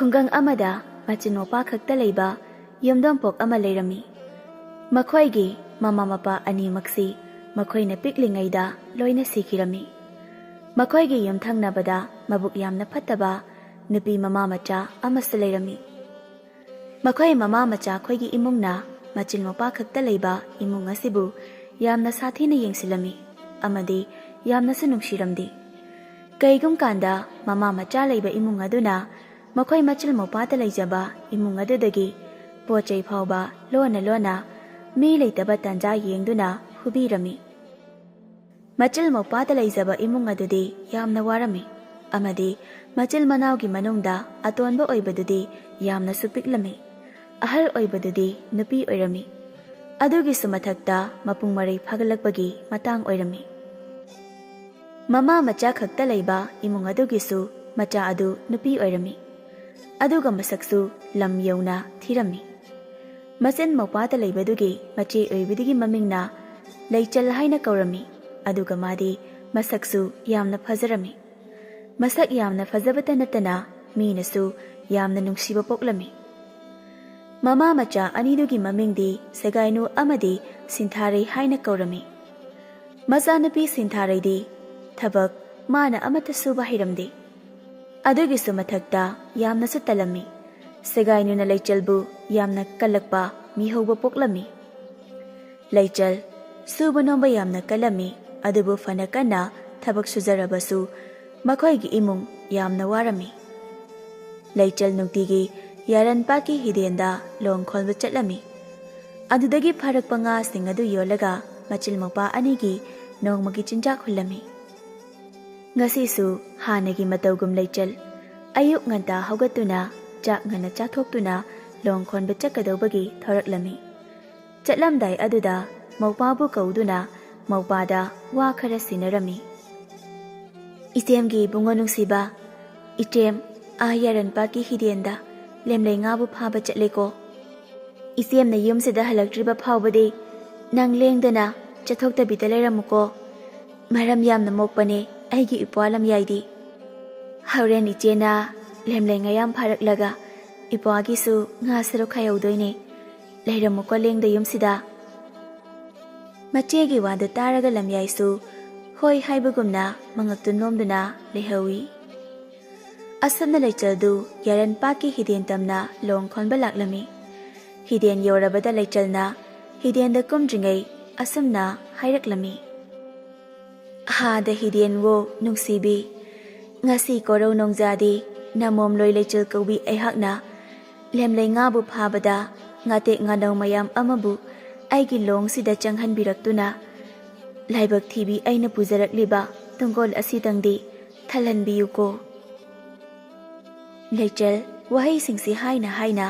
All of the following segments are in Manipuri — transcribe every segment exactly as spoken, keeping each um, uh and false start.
ꯈꯨꯡꯒꯪ ꯑꯃꯗ ꯃꯆꯤꯟ ꯃꯧꯄ꯭ꯋꯥ ꯈꯛꯇ ꯂꯩꯕ ꯌꯨꯝꯗꯣꯡꯄꯣꯛ ꯑꯃ ꯂꯩꯔꯝꯃꯤ꯫ ꯃꯈꯣꯏꯒꯤ ꯃꯃꯥ ꯃꯄꯥ ꯑꯅꯤꯃꯛꯁꯤ ꯃꯈꯣꯏꯅ ꯄꯤꯛꯂꯤꯉꯩꯗ ꯂꯣꯏꯅ ꯁꯤꯈꯤꯔꯝꯃꯤ꯫ ꯃꯈꯣꯏꯒꯤ ꯌꯨꯝꯊꯪꯅꯕꯗ ꯃꯕꯨꯛ ꯌꯥꯝꯅ ꯐꯠꯇꯕ ꯅꯨꯄꯤ ꯃꯃꯥ ꯃꯆꯥ ꯑꯃꯁꯨ ꯂꯩꯔꯝꯃꯤ꯫ ꯃꯈꯣꯏ ꯃꯃꯥ ꯃꯆꯥ ꯈꯣꯏꯒꯤ ꯏꯃꯨꯡꯅ ꯃꯆꯤꯟ ꯃꯧꯄ꯭ꯋꯥ ꯈꯛꯇ ꯂꯩꯕ ꯏꯃꯨꯡ ꯑꯁꯤꯕꯨ ꯌꯥꯝꯅ ꯁꯥꯊꯤꯅ ꯌꯦꯡꯁꯤꯜꯂꯝꯃꯤ ꯑꯃꯗꯤ ꯌꯥꯝꯅꯁꯨ ꯅꯨꯡꯁꯤꯔꯝꯗꯦ꯫ ꯀꯩꯒꯨꯝ ꯀꯥꯟꯗ ꯃꯃꯥ ꯃꯆꯥ ꯂꯩꯕ ꯏꯃꯨꯡ ꯑꯗꯨꯅ ꯃꯈꯣꯏ ꯃꯆꯤꯟ ꯃꯧꯄ꯭ꯋꯥꯗ ꯂꯩꯖꯕ ꯏꯃꯨꯡ ꯑꯗꯨꯗꯒꯤ ꯄꯣꯠ ꯆꯩ ꯐꯥꯎꯕ ꯂꯣꯟꯅ ꯂꯣꯟꯅ ꯃꯤ ꯂꯩꯇꯕ ꯇꯥꯟꯖꯥ ꯌꯦꯡꯗꯨꯅ ꯍꯨꯕꯤꯔꯝꯃꯤ꯫ ꯃꯆꯤꯜ ꯃꯧꯄ꯭ꯋꯥꯗ ꯂꯩꯖꯕ ꯏꯃꯨꯡ ꯑꯗꯨꯗꯤ ꯌꯥꯝꯅ ꯋꯥꯔꯝꯃꯤ ꯑꯃꯗꯤ ꯃꯆꯤꯜ ꯃꯅꯥꯎꯒꯤ ꯃꯅꯨꯡꯗ ꯑꯇꯣꯟꯕ ꯑꯣꯏꯕꯗꯨꯗꯤ ꯌꯥꯝꯅꯁꯨ ꯄꯤꯛꯂꯝꯃꯤ꯫ ꯑꯍꯜ ꯑꯣꯏꯕꯗꯨꯗꯤ ꯅꯨꯄꯤ ꯑꯣꯏꯔꯝꯃꯤ꯫ ꯑꯗꯨꯒꯤꯁꯨ ꯃꯊꯛꯇ ꯃꯄꯨꯡ ꯃꯔꯩ ꯐꯥꯒꯠꯂꯛꯄꯒꯤ ꯃꯇꯥꯡ ꯑꯣꯏꯔꯝꯃꯤ꯫ ꯃꯃꯥ ꯃꯆꯥ ꯈꯛꯇ ꯂꯩꯕ ꯏꯃꯨꯡ ꯑꯗꯨꯒꯤꯁꯨ ꯃꯆꯥ ꯑꯗꯨ ꯅꯨꯄꯤ ꯑꯣꯏꯔꯝꯃꯤ꯫ ꯑꯗꯨꯒ ꯃꯁꯛꯁꯨ ꯂꯝ ꯌꯧꯅ ꯊꯤꯔꯝꯃꯤ꯫ ꯃꯆꯤꯟ ꯃꯧꯄ꯭ꯋꯥꯗ ꯂꯩꯕꯗꯨꯒꯤ ꯃꯆꯦ ꯑꯣꯏꯕꯗꯨꯒꯤ ꯃꯃꯤꯡꯅ ꯂꯩꯆꯜ ꯍꯥꯏꯅ ꯀꯧꯔꯝꯃꯤ꯫ ꯑꯗꯨꯒ ꯃꯥꯗꯤ ꯃꯁꯛꯁꯨ ꯌꯥꯝꯅ ꯐꯖꯔꯝꯃꯤ꯫ ꯃꯁꯛ ꯌꯥꯝꯅ ꯐꯖꯕꯇ ꯅꯠꯇꯅ ꯃꯤꯅꯁꯨ ꯌꯥꯝꯅ ꯅꯨꯡꯁꯤꯕ ꯄꯣꯛꯂꯝꯃꯤ꯫ ꯃꯃꯥ ꯃꯆꯥ ꯑꯅꯤꯗꯨꯒꯤ ꯃꯃꯤꯡꯗꯤ ꯁꯦꯒꯥꯏꯅꯨ ꯑꯃꯗꯤ ꯁꯤꯟꯊꯥꯔꯩ ꯍꯥꯏꯅ ꯀꯧꯔꯝꯃꯤ꯫ ꯃꯆꯥꯅꯨꯄꯤ ꯁꯤꯟꯊꯥꯔꯩꯗꯤ ꯊꯕꯛ ꯃꯥꯅ ꯑꯃꯠꯇ ꯁꯨꯕ ꯍꯩꯔꯝꯗꯦ꯫ ꯑꯗꯨꯒꯤꯁꯨ ꯃꯊꯛꯇ ꯌꯥꯝꯅꯁꯨ ꯇꯜꯂꯝꯃꯤ꯫ ꯁꯦꯒꯥꯏꯅꯨꯅ ꯂꯩꯆꯜꯕꯨ ꯌꯥꯝꯅ ꯀꯜꯂꯛꯄ ꯃꯤꯍꯧꯕ ꯄꯣꯛꯂꯝꯃꯤ꯫ ꯂꯩꯆꯜ ꯁꯨꯕ ꯅꯣꯝꯕ ꯌꯥꯝꯅ ꯀꯜꯂꯝꯃꯤ, ꯑꯗꯨꯕꯨ ꯐꯅ ꯀꯟꯅ ꯊꯕꯛ ꯁꯨꯖꯔꯕꯁꯨ ꯃꯈꯣꯏꯒꯤ ꯏꯃꯨꯡ ꯌꯥꯝꯅ ꯋꯥꯔꯝꯃꯤ꯫ ꯂꯩꯆꯜ ꯅꯨꯡꯇꯤꯒꯤ ꯌꯥꯔꯟꯄꯥꯠꯀꯤ ꯍꯤꯗꯦꯟꯗ ꯂꯣꯡ ꯈꯣꯟꯕ ꯆꯠꯂꯝꯃꯤ꯫ ꯑꯗꯨꯗꯒꯤ ꯐꯥꯔꯛꯄ ꯉꯥꯁꯤꯡ ꯑꯗꯨ ꯌꯣꯜꯂꯒ ꯃꯆꯤꯜ ꯃꯧꯄ꯭ꯋꯥ ꯑꯅꯤꯒꯤ ꯅꯣꯡꯃꯒꯤ ꯆꯤꯟꯖꯥꯛ ꯍꯨꯜꯂꯝꯃꯤ꯫ ꯉꯁꯤꯁꯨ ꯍꯥꯟꯅꯒꯤ ꯃꯇꯧꯒꯨꯝ ꯂꯩꯆꯜ ꯑꯌꯨꯛ ꯉꯟꯇꯥ ꯍꯧꯒꯠꯇꯨꯅ ꯆꯥꯛ ꯉꯟꯅ ꯆꯥꯊꯣꯛꯇꯨꯅ ꯂꯣꯡ ꯈꯣꯟꯕ ꯆꯠꯀꯗꯧꯕꯒꯤ ꯊꯣꯔꯛꯂꯝꯃꯤ꯫ ꯆꯠꯂꯝꯗꯥꯏ ꯑꯗꯨꯗ ꯃꯧꯄ꯭ꯋꯥꯕꯨ ꯀꯧꯗꯨꯅ ꯃꯧꯄ꯭ꯋꯥꯗ ꯋꯥ ꯈꯔ ꯁꯤꯟꯅꯔꯝꯃꯤ꯫ "ꯏꯆꯦꯝꯒꯤ ꯏꯕꯨꯡꯉꯣ ꯅꯨꯡꯁꯤꯕ, ꯏꯆꯦꯝ ꯑꯥ ꯌꯥꯔꯟꯄꯥꯠꯀꯤ ꯍꯤꯗꯦꯟꯗ ꯂꯦꯝꯂꯩ ꯉꯥꯕꯨ ꯐꯥꯕ ꯆꯠꯂꯦꯀꯣ꯫ ꯏꯆꯦꯝꯅ ꯌꯨꯝꯁꯤꯗ ꯍꯜꯂꯛꯇ꯭ꯔꯤꯕ ꯐꯥꯎꯕꯗꯤ ꯅꯪ ꯂꯦꯡꯗꯅ ꯆꯠꯊꯣꯛꯇꯕꯤꯗ ꯂꯩꯔꯝꯃꯨꯀꯣ꯫ ꯃꯔꯝ ꯌꯥꯝꯅ ꯃꯣꯛꯄꯅꯦ ꯑꯩꯒꯤ ꯏꯄ꯭ꯋꯥ ꯂꯝꯌꯥꯏꯗꯤ꯫ ꯍꯣꯔꯦꯟ ꯏꯆꯦꯅ ꯂꯦꯝꯂꯩ ꯉꯥ ꯌꯥꯝ ꯐꯥꯔꯛꯂꯒ ꯏꯄ꯭ꯋꯥꯒꯤꯁꯨ ꯉꯥ ꯁꯔꯨꯛ ꯈꯥꯏꯍꯧꯗꯣꯏꯅꯦ꯫ ꯂꯩꯔꯝꯃꯨꯀꯣ ꯂꯦꯡꯗ ꯌꯨꯝꯁꯤꯗ꯫ ꯃꯆꯦꯒꯤ ꯋꯥꯗꯨ ꯇꯥꯔꯒ ꯂꯝꯌꯥꯏꯁꯨ ꯍꯣꯏ ꯍꯥꯏꯕꯒꯨꯝꯅ ꯃꯉꯛꯇꯨ ꯅꯣꯝꯗꯨꯅ ꯂꯩꯍꯧꯏ꯫ ꯑꯁꯨꯝꯅ ꯂꯩꯆꯜꯗꯨ ꯌꯥꯔꯟ ꯄꯥꯠꯀꯤ ꯍꯤꯗꯦꯟ ꯇꯝꯅ ꯂꯣꯡ ꯈꯣꯟꯕ ꯂꯥꯛꯂꯝꯃꯤ꯫ ꯍꯤꯗꯦꯟ ꯌꯧꯔꯕꯗ ꯂꯩꯆꯜꯅ ꯍꯤꯗꯦꯟꯗ ꯀꯨꯝꯗ꯭ꯔꯤꯉꯩ ꯑꯁꯨꯝꯅ ꯍꯥꯏꯔꯛꯂꯝꯃꯤ꯫ ꯍꯥꯗ ꯍꯤꯗꯦꯟꯋꯣ ꯅꯨꯡꯁꯤꯕꯤ, ꯉꯁꯤ ꯀꯣꯔꯧ ꯅꯣꯡꯖꯥꯗꯤ ꯅꯃꯣꯝꯂꯣꯏ ꯂꯩꯆꯤꯜ ꯀꯧꯕꯤ ꯑꯩꯍꯥꯛꯅ ꯂꯦꯝꯂꯩ ꯉꯥꯕꯨ ꯐꯥꯕꯗ ꯉꯥꯇꯦꯛ ꯉꯥꯅꯧ ꯃꯌꯥꯝ ꯑꯃꯕꯨ ꯑꯩꯒꯤ ꯂꯣꯡꯁꯤꯗ ꯆꯪꯍꯟꯕꯤꯔꯛꯇꯨꯅ ꯂꯥꯏꯕꯛ ꯊꯤꯕꯤ ꯑꯩꯅ ꯄꯨꯖꯔꯛꯂꯤꯕ ꯇꯨꯡꯒꯣꯜ ꯑꯁꯤꯗꯪꯗꯤ ꯊꯜꯍꯟꯕꯤꯌꯨꯀꯣ꯫ ꯂꯩꯆꯜ ꯋꯥꯍꯩꯁꯤꯡꯁꯤ ꯍꯥꯏꯅ ꯍꯥꯏꯅ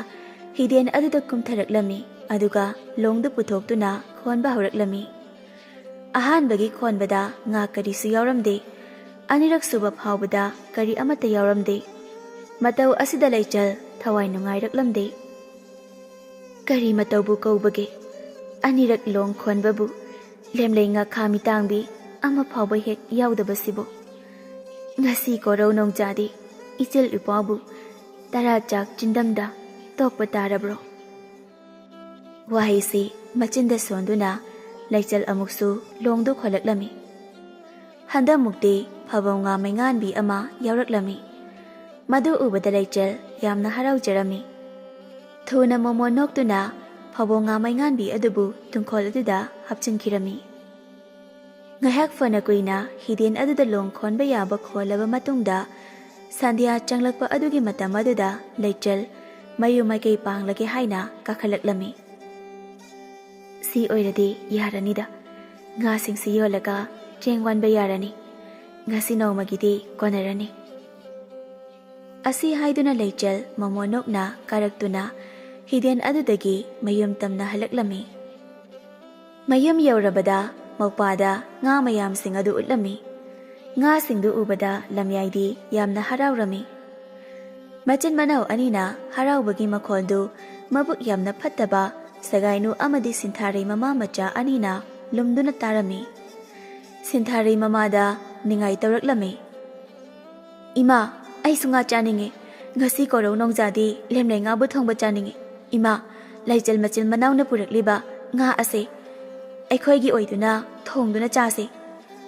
ꯍꯤꯗꯦꯟ ꯑꯗꯨꯗ ꯀꯨꯝꯊꯔꯛꯂꯝꯃꯤ, ꯑꯗꯨꯒ ꯂꯣꯡꯗꯨ ꯄꯨꯊꯣꯛꯇꯨꯅ ꯈꯣꯟꯕ ꯍꯧꯔꯛꯂꯝꯃꯤ꯫ ꯑꯍꯥꯟꯕꯒꯤ ꯈꯣꯟꯕꯗ ꯉꯥ ꯀꯔꯤꯁꯨ ꯌꯥꯎꯔꯝꯗꯦ꯫ ꯑꯅꯤꯔꯛ ꯁꯨꯕ ꯐꯥꯎꯕꯗ ꯀꯔꯤ ꯑꯃꯠꯇ ꯌꯥꯎꯔꯝꯗꯦ꯫ ꯃꯇꯧ ꯑꯁꯤꯗ ꯂꯩꯆꯜ ꯊꯋꯥꯏ ꯅꯨꯡꯉꯥꯏꯔꯛꯂꯝꯗꯦ꯫ ꯀꯔꯤ ꯃꯇꯧꯕꯨ ꯀꯧꯕꯒꯦ? ꯑꯅꯤꯔꯛ ꯂꯣꯡ ꯈꯣꯟꯕꯕꯨ ꯂꯦꯝꯂꯩ ꯉꯥꯈꯥ ꯃꯤꯇꯥꯡꯕꯤ ꯑꯃ ꯐꯥꯎꯕ ꯍꯦꯛ ꯌꯥꯎꯗꯕꯁꯤꯕꯨ? ꯉꯁꯤ ꯀꯣꯔꯧ ꯅꯣꯡꯖꯥꯗꯤ ꯏꯆꯜ ꯏꯄ꯭ꯋꯥꯕꯨ ꯇꯔꯥ ꯆꯥꯛ ꯆꯤꯟꯗꯝꯗ ꯇꯣꯛꯄ ꯇꯥꯔꯕ꯭ꯔꯣ? ꯋꯥꯍꯩꯁꯤ ꯃꯆꯤꯟꯗ ꯁꯣꯟꯗꯨꯅ ꯂꯩꯆꯜ ꯑꯃꯨꯛꯁꯨ ꯂꯣꯡꯗꯨ ꯈꯣꯜꯂꯛꯂꯝꯃꯤ꯫ ꯍꯟꯗꯛꯃꯨꯛꯇꯤ ꯐꯕꯧ ꯉꯥ ꯃꯩꯉꯥꯟꯕꯤ ꯑꯃ ꯌꯥꯎꯔꯛꯂꯝꯃꯤ꯫ ꯃꯗꯨ ꯎꯕꯗ ꯂꯩꯆꯜ ꯌꯥꯝꯅ ꯍꯔꯥꯎꯖꯔꯝꯃꯤ꯫ ꯊꯨꯅ ꯃꯣꯃꯣꯟ ꯅꯣꯛꯇꯨꯅ ꯐꯕꯧ ꯉꯥ ꯃꯩꯉꯥꯟꯕꯤ ꯑꯗꯨꯕꯨ ꯇꯨꯡꯈꯣꯜ ꯑꯗꯨꯗ ꯍꯥꯞꯆꯤꯟꯈꯤꯔꯝꯃꯤ꯫ ꯉꯥꯏꯍꯥꯛ ꯐꯅ ꯀꯨꯏꯅ ꯍꯤꯗꯦꯟ ꯑꯗꯨꯗ ꯂꯣꯡ ꯈꯣꯟꯕ ꯌꯥꯕ ꯈꯣꯜꯂꯕ ꯃꯇꯨꯡꯗ, ꯁꯟꯙ꯭ꯌꯥ ꯆꯪꯂꯛꯄ ꯑꯗꯨꯒꯤ ꯃꯇꯝ ꯑꯗꯨꯗ ꯂꯩꯆꯜ ꯃꯌꯨꯝ ꯃꯥꯏꯀꯩ ꯄꯥꯡꯂꯒꯦ ꯍꯥꯏꯅ ꯀꯥꯈꯠꯂꯛꯂꯝꯃꯤ꯫ "ꯁꯤ ꯑꯣꯏꯔꯗꯤ ꯌꯥꯔꯅꯤꯗ꯫ ꯉꯥꯁꯤꯡꯁꯤ ꯌꯣꯜꯂꯒ ꯆꯦꯡ ꯋꯥꯟꯕ ꯌꯥꯔꯅꯤ꯫ ꯉꯁꯤ ꯅꯣꯡꯃꯒꯤꯗꯤ ꯀꯣꯟꯅꯔꯅꯤ꯫" ꯑꯁꯤ ꯍꯥꯏꯗꯨꯅ ꯂꯩꯆꯜ ꯃꯃꯣꯟ ꯅꯣꯛꯅ ꯀꯥꯔꯛꯇꯨꯅ ꯍꯤꯗꯦꯟ ꯑꯗꯨꯗꯒꯤ ꯃꯌꯨꯝ ꯇꯝꯅ ꯍꯜꯂꯛꯂꯝꯃꯤ꯫ ꯃꯌꯨꯝ ꯌꯧꯔꯕꯗ ꯃꯧꯄꯥꯗ ꯉꯥ ꯃꯌꯥꯝꯁꯤꯡ ꯑꯗꯨ ꯎꯠꯂꯝꯃꯤ꯫ ꯉꯥꯁꯤꯡꯗꯨ ꯎꯕꯗ ꯂꯝꯌꯥꯏꯗꯤ ꯌꯥꯝꯅ ꯍꯔꯥꯎꯔꯝꯃꯤ꯫ ꯃꯆꯤꯟ ꯃꯅꯥꯎ ꯑꯅꯤꯅ ꯍꯔꯥꯎꯕꯒꯤ ꯃꯈꯣꯜꯗꯨ ꯃꯕꯨꯛ ꯌꯥꯝꯅ ꯐꯠꯇꯕ ꯁꯒꯥꯏꯅꯨ ꯑꯃꯗꯤ ꯁꯤꯟꯊꯥꯔꯩ ꯃꯃꯥ ꯃꯆꯥ ꯑꯅꯤꯅ ꯂꯨꯝꯗꯨꯅ ꯇꯥꯔꯝꯃꯤ꯫ ꯁꯤꯟꯊꯥꯔꯩ ꯃꯃꯥꯗ ꯅꯤꯡꯉꯥꯏ ꯇꯧꯔꯛꯂꯝꯃꯤ꯫ "ꯏꯃꯥ, ꯑꯩꯁꯨ ꯉꯥ ꯆꯥꯅꯤꯡꯉꯤ꯫ "ꯉꯁꯤ ꯀꯣꯔꯧ ꯅꯣꯡꯖꯥꯗꯤ ꯂꯦꯝꯂꯩ ꯉꯥꯕꯨ ꯊꯣꯡꯕ ꯆꯥꯅꯤꯡꯉꯤ꯫ ꯏꯃꯥ, ꯂꯩꯆꯜ ꯃꯆꯤꯟ ꯃꯅꯥꯎꯅ ꯄꯨꯔꯛꯂꯤꯕ ꯉꯥ ꯑꯁꯦ ꯑꯩꯈꯣꯏꯒꯤ ꯑꯣꯏꯗꯨꯅ ꯊꯣꯡꯗꯨꯅ ꯆꯥꯁꯦ꯫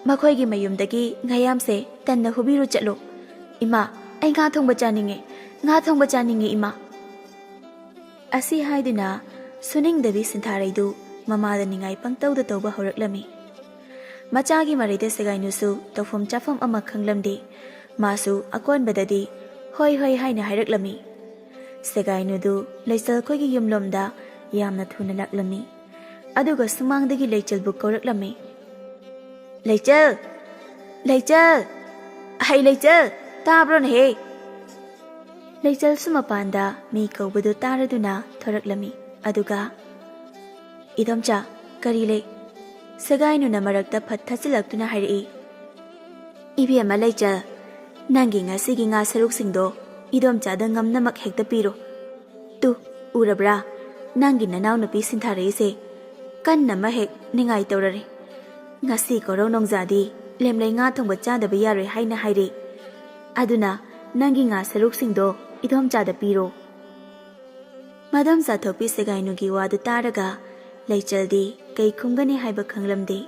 ꯃꯈꯣꯏꯒꯤ ꯃꯌꯨꯝꯗꯒꯤ ꯉꯥꯌꯥꯝꯁꯦ ꯇꯟꯅ ꯍꯨꯕꯤꯔꯨ ꯆꯠꯂꯨ꯫ ꯏꯃꯥ, ꯑꯩ ꯉꯥ ꯊꯣꯡꯕ ꯆꯥꯅꯤꯡꯉꯦ, ꯉꯥ ꯊꯣꯡꯕ ꯆꯥꯅꯤꯡꯉꯦ ꯏꯃꯥ!" ꯑꯁꯤ ꯍꯥꯏꯗꯨꯅ ꯁꯨꯅꯤꯡꯗꯕꯤ ꯁꯤꯟꯊꯥꯔꯩꯗꯨ ꯃꯃꯥꯗ ꯅꯤꯡꯉꯥꯏ ꯄꯪꯇꯧꯗ ꯇꯧꯕ ꯍꯧꯔꯛꯂꯝꯃꯤ꯫ ꯃꯆꯥꯒꯤ ꯃꯔꯩꯗ ꯁꯦꯒꯥꯏꯅꯨꯁꯨ ꯇꯧꯐꯝ ꯆꯥꯐꯝ ꯑꯃ ꯈꯪꯂꯝꯗꯦ꯫ ꯃꯥꯁꯨ ꯑꯀꯣꯟꯕꯗꯗꯤ "ꯍꯣꯏ, ꯍꯣꯏ" ꯍꯥꯏꯅ ꯍꯥꯏꯔꯛꯂꯝꯃꯤ꯫ ꯁꯦꯒꯥꯏꯅꯨꯗꯨ ꯂꯩꯆꯜ ꯈꯣꯏꯒꯤ ꯌꯨꯝꯂꯣꯝꯗ ꯌꯥꯝꯅ ꯊꯨꯅ ꯂꯥꯛꯂꯝꯃꯤ꯫ ꯑꯗꯨꯒ ꯁꯨꯃꯥꯡꯗꯒꯤ ꯂꯩꯆꯜꯕꯨ ꯀꯧꯔꯛꯂꯝꯃꯤ꯫ "ꯂꯩꯆꯜ! ꯂꯩꯆꯜ! ꯍꯩ ꯂꯩꯆꯜ! ꯇꯥꯕ꯭ꯔꯣꯅꯦꯍꯦ?" ꯂꯩꯆꯜꯁꯨ ꯃꯄꯥꯟꯗ ꯃꯤ ꯀꯧꯕꯗꯨ ꯇꯥꯔꯗꯨꯅ ꯊꯣꯔꯛꯂꯝꯃꯤ꯫ ꯑꯗꯨꯒ, "ꯏꯗꯣꯝꯆꯥ, ꯀꯔꯤ ꯂꯩ?" ꯁꯦꯒꯥꯏꯅꯨꯅ ꯃꯔꯛꯇ ꯐꯠ ꯊꯠꯆꯤꯜꯂꯛꯇꯨꯅ ꯍꯥꯏꯔꯛꯏ꯫ "ꯏꯕꯦꯝꯃ ꯂꯩꯆꯜ, ꯅꯪꯒꯤ ꯉꯁꯤꯒꯤ ꯉꯥ ꯁꯔꯨꯛꯁꯤꯡꯗꯣ ꯏꯗꯣꯝꯆꯥꯗ ꯉꯝꯅꯃꯛ ꯍꯦꯛꯇ ꯄꯤꯔꯣ꯫ ꯇꯨ, ꯎꯔꯕ꯭ꯔꯥ? ꯅꯪꯒꯤ ꯅꯅꯥꯎꯅꯨꯄꯤ ꯁꯤꯟꯊꯥꯔꯛꯏꯁꯦ꯫ ꯀꯟꯅ ꯑꯃ ꯍꯦꯛ ꯅꯤꯡꯉꯥꯏ ꯇꯧꯔꯔꯦ꯫ ꯉꯁꯤ ꯀꯣꯔꯧ ꯅꯣꯡꯖꯥꯗꯤ ꯂꯦꯝꯂꯩ ꯉꯥ ꯊꯣꯡꯕ ꯆꯥꯗꯕ ꯌꯥꯔꯣꯏ ꯍꯥꯏꯅ ꯍꯥꯏꯔꯦ꯫ ꯑꯗꯨꯅ ꯅꯪꯒꯤ ꯉꯥ ꯁꯔꯨꯛꯁꯤꯡꯗꯣ ꯏꯗꯣꯝꯆꯥꯗ ꯄꯤꯔꯣ꯫" ꯃꯗꯣꯝꯆꯥ ꯊꯣꯛꯄꯤ ꯁꯦꯒꯥꯏꯅꯨꯒꯤ ꯋꯥꯗꯨ ꯇꯥꯔꯒ ꯂꯩꯆꯜꯗꯤ ꯀꯩ ꯈꯨꯝꯒꯅꯤ ꯍꯥꯏꯕ ꯈꯪꯂꯝꯗꯦ꯫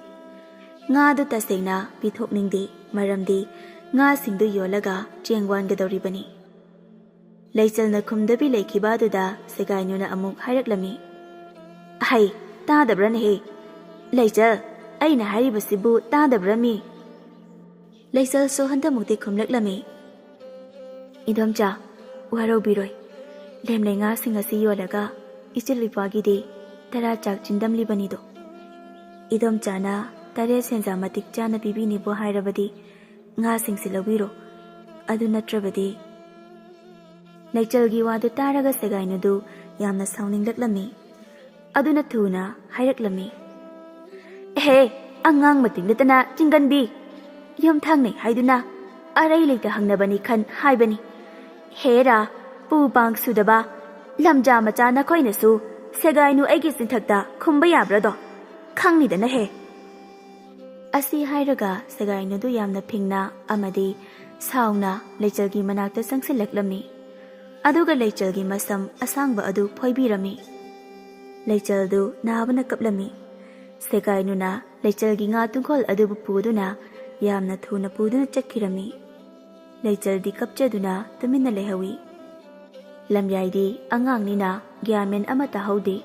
ꯉꯥꯗꯨ ꯇꯁꯦꯡꯅ ꯄꯤꯊꯣꯛꯅꯤꯡꯗꯦ, ꯃꯔꯝꯗꯤ ꯉꯥꯁꯤꯡꯗꯨ ꯌꯣꯜꯂꯒ ꯆꯦꯡ ꯋꯥꯟꯒꯗꯧꯔꯤꯕꯅꯤ꯫ ꯂꯩꯆꯜꯅ ꯈꯨꯝꯗꯕꯤ ꯂꯩꯈꯤꯕ ꯑꯗꯨꯗ ꯁꯦꯒꯥꯏꯅꯨꯅ ꯑꯃꯨꯛ ꯍꯥꯏꯔꯛꯂꯝꯃꯤ꯫ "ꯍꯩ, ꯇꯥꯗꯕ꯭ꯔꯅꯦꯍꯦ? ꯂꯩꯆꯜ, ꯑꯩꯅ ꯍꯥꯏꯔꯤꯕꯁꯤꯕꯨ ꯇꯥꯗꯕ꯭ꯔꯃꯤ?" ꯂꯩꯆꯜꯁꯨ ꯍꯟꯗꯛꯃꯨꯛꯇꯤ ꯈꯨꯝꯂꯛꯂꯝꯃꯤ꯫ "ꯏꯗꯣꯝꯆꯥ, ꯋꯥꯔꯧꯕꯤꯔꯣꯏ꯫ ꯂꯦꯝꯂꯩ ꯉꯥꯁꯤꯡ ꯑꯁꯤ ꯌꯣꯜꯂꯒ ꯏꯆꯤꯜ ꯏꯄ꯭ꯋꯥꯒꯤꯗꯤ ꯇꯔꯥ ꯆꯥꯛ ꯆꯤꯟꯗꯝꯂꯤꯕꯅꯤꯗꯣ꯫ ꯏꯗꯣꯝꯆꯥꯅ ꯇꯔꯦꯠ ꯁꯦꯟꯖꯥ ꯃꯇꯤꯛ ꯆꯥꯅ ꯄꯤꯕꯤꯅꯤꯕꯨ ꯍꯥꯏꯔꯕꯗꯤ ꯉꯥꯁꯤꯡꯁꯤ ꯂꯧꯕꯤꯔꯣ꯫ ꯑꯗꯨ ꯅꯠꯇ꯭ꯔꯕꯗꯤ꯫" ꯂꯩꯆꯜꯒꯤ ꯋꯥꯗꯨ ꯇꯥꯔꯒ ꯁꯦꯒꯥꯏꯅꯨꯗꯨ ꯌꯥꯝꯅ ꯁꯥꯎꯅꯤꯡꯂꯛꯂꯝꯃꯤ꯫ ꯑꯗꯨꯅ ꯊꯨꯅ ꯍꯥꯏꯔꯛꯂꯝꯃꯤ꯫ "ꯑꯦꯍꯦ, ꯑꯉꯥꯡ ꯃꯇꯤꯡ ꯅꯠꯇꯅ ꯆꯤꯡꯒꯟꯕꯤ! ꯌꯨꯝꯊꯪꯅꯩ ꯍꯥꯏꯗꯨꯅ ꯑꯔꯩ ꯂꯩꯇ ꯍꯪꯅꯕꯅꯤ ꯈꯟ ꯍꯥꯏꯕꯅꯤ꯫ ꯍꯦꯔꯥ, ꯄꯨ ꯄꯥꯡ ꯁꯨꯗꯕ ꯂꯝꯖꯥ ꯃꯆꯥ ꯅꯈꯣꯏꯅꯁꯨ ꯁꯦꯒꯥꯏꯅꯨ ꯑꯩꯒꯤ ꯆꯤꯟꯊꯛꯇ ꯈꯨꯝꯕ ꯌꯥꯕ꯭ꯔꯥꯗꯣ? ꯈꯪꯅꯤꯗꯅ ꯍꯦ!" ꯑꯁꯤ ꯍꯥꯏꯔꯒ ꯁꯦꯒꯥꯏꯅꯨꯗꯨ ꯌꯥꯝꯅ ꯐꯤꯡꯅ ꯑꯃꯗꯤ ꯁꯥꯎꯅ ꯂꯩꯆꯜꯒꯤ ꯃꯅꯥꯛꯇ ꯆꯪꯁꯤꯜꯂꯛꯂꯝꯃꯤ꯫ ꯑꯗꯨꯒ ꯂꯩꯆꯜꯒꯤ ꯃꯁꯝ ꯑꯁꯥꯡꯕ ꯑꯗꯨ ꯐꯣꯏꯕꯤꯔꯝꯃꯤ꯫ ꯂꯩꯆꯜꯗꯨ ꯅꯥꯕꯅ ꯀꯞꯂꯝꯃꯤ꯫ ꯁꯦꯒꯥꯏꯅꯨꯅ ꯂꯩꯆꯜꯒꯤ ꯉꯥ ꯇꯨꯡꯈꯣꯜ ꯑꯗꯨꯕꯨ ꯄꯨꯗꯨꯅ ꯌꯥꯝꯅ ꯊꯨꯅ ꯄꯨꯗꯨꯅ ꯆꯠꯈꯤꯔꯝꯃꯤ꯫ ꯂꯩꯆꯜꯗꯤ ꯀꯞꯆꯗꯨꯅ ꯇꯨꯃꯤꯟꯅ ꯂꯩꯍꯧꯏ꯫ ꯂꯝꯌꯥꯏꯗꯤ ꯑꯉꯥꯡꯅꯤꯅ ꯒ꯭ꯌꯥꯟ ꯃꯦꯟ ꯑꯃ ꯇꯥꯍꯧꯗꯦ꯫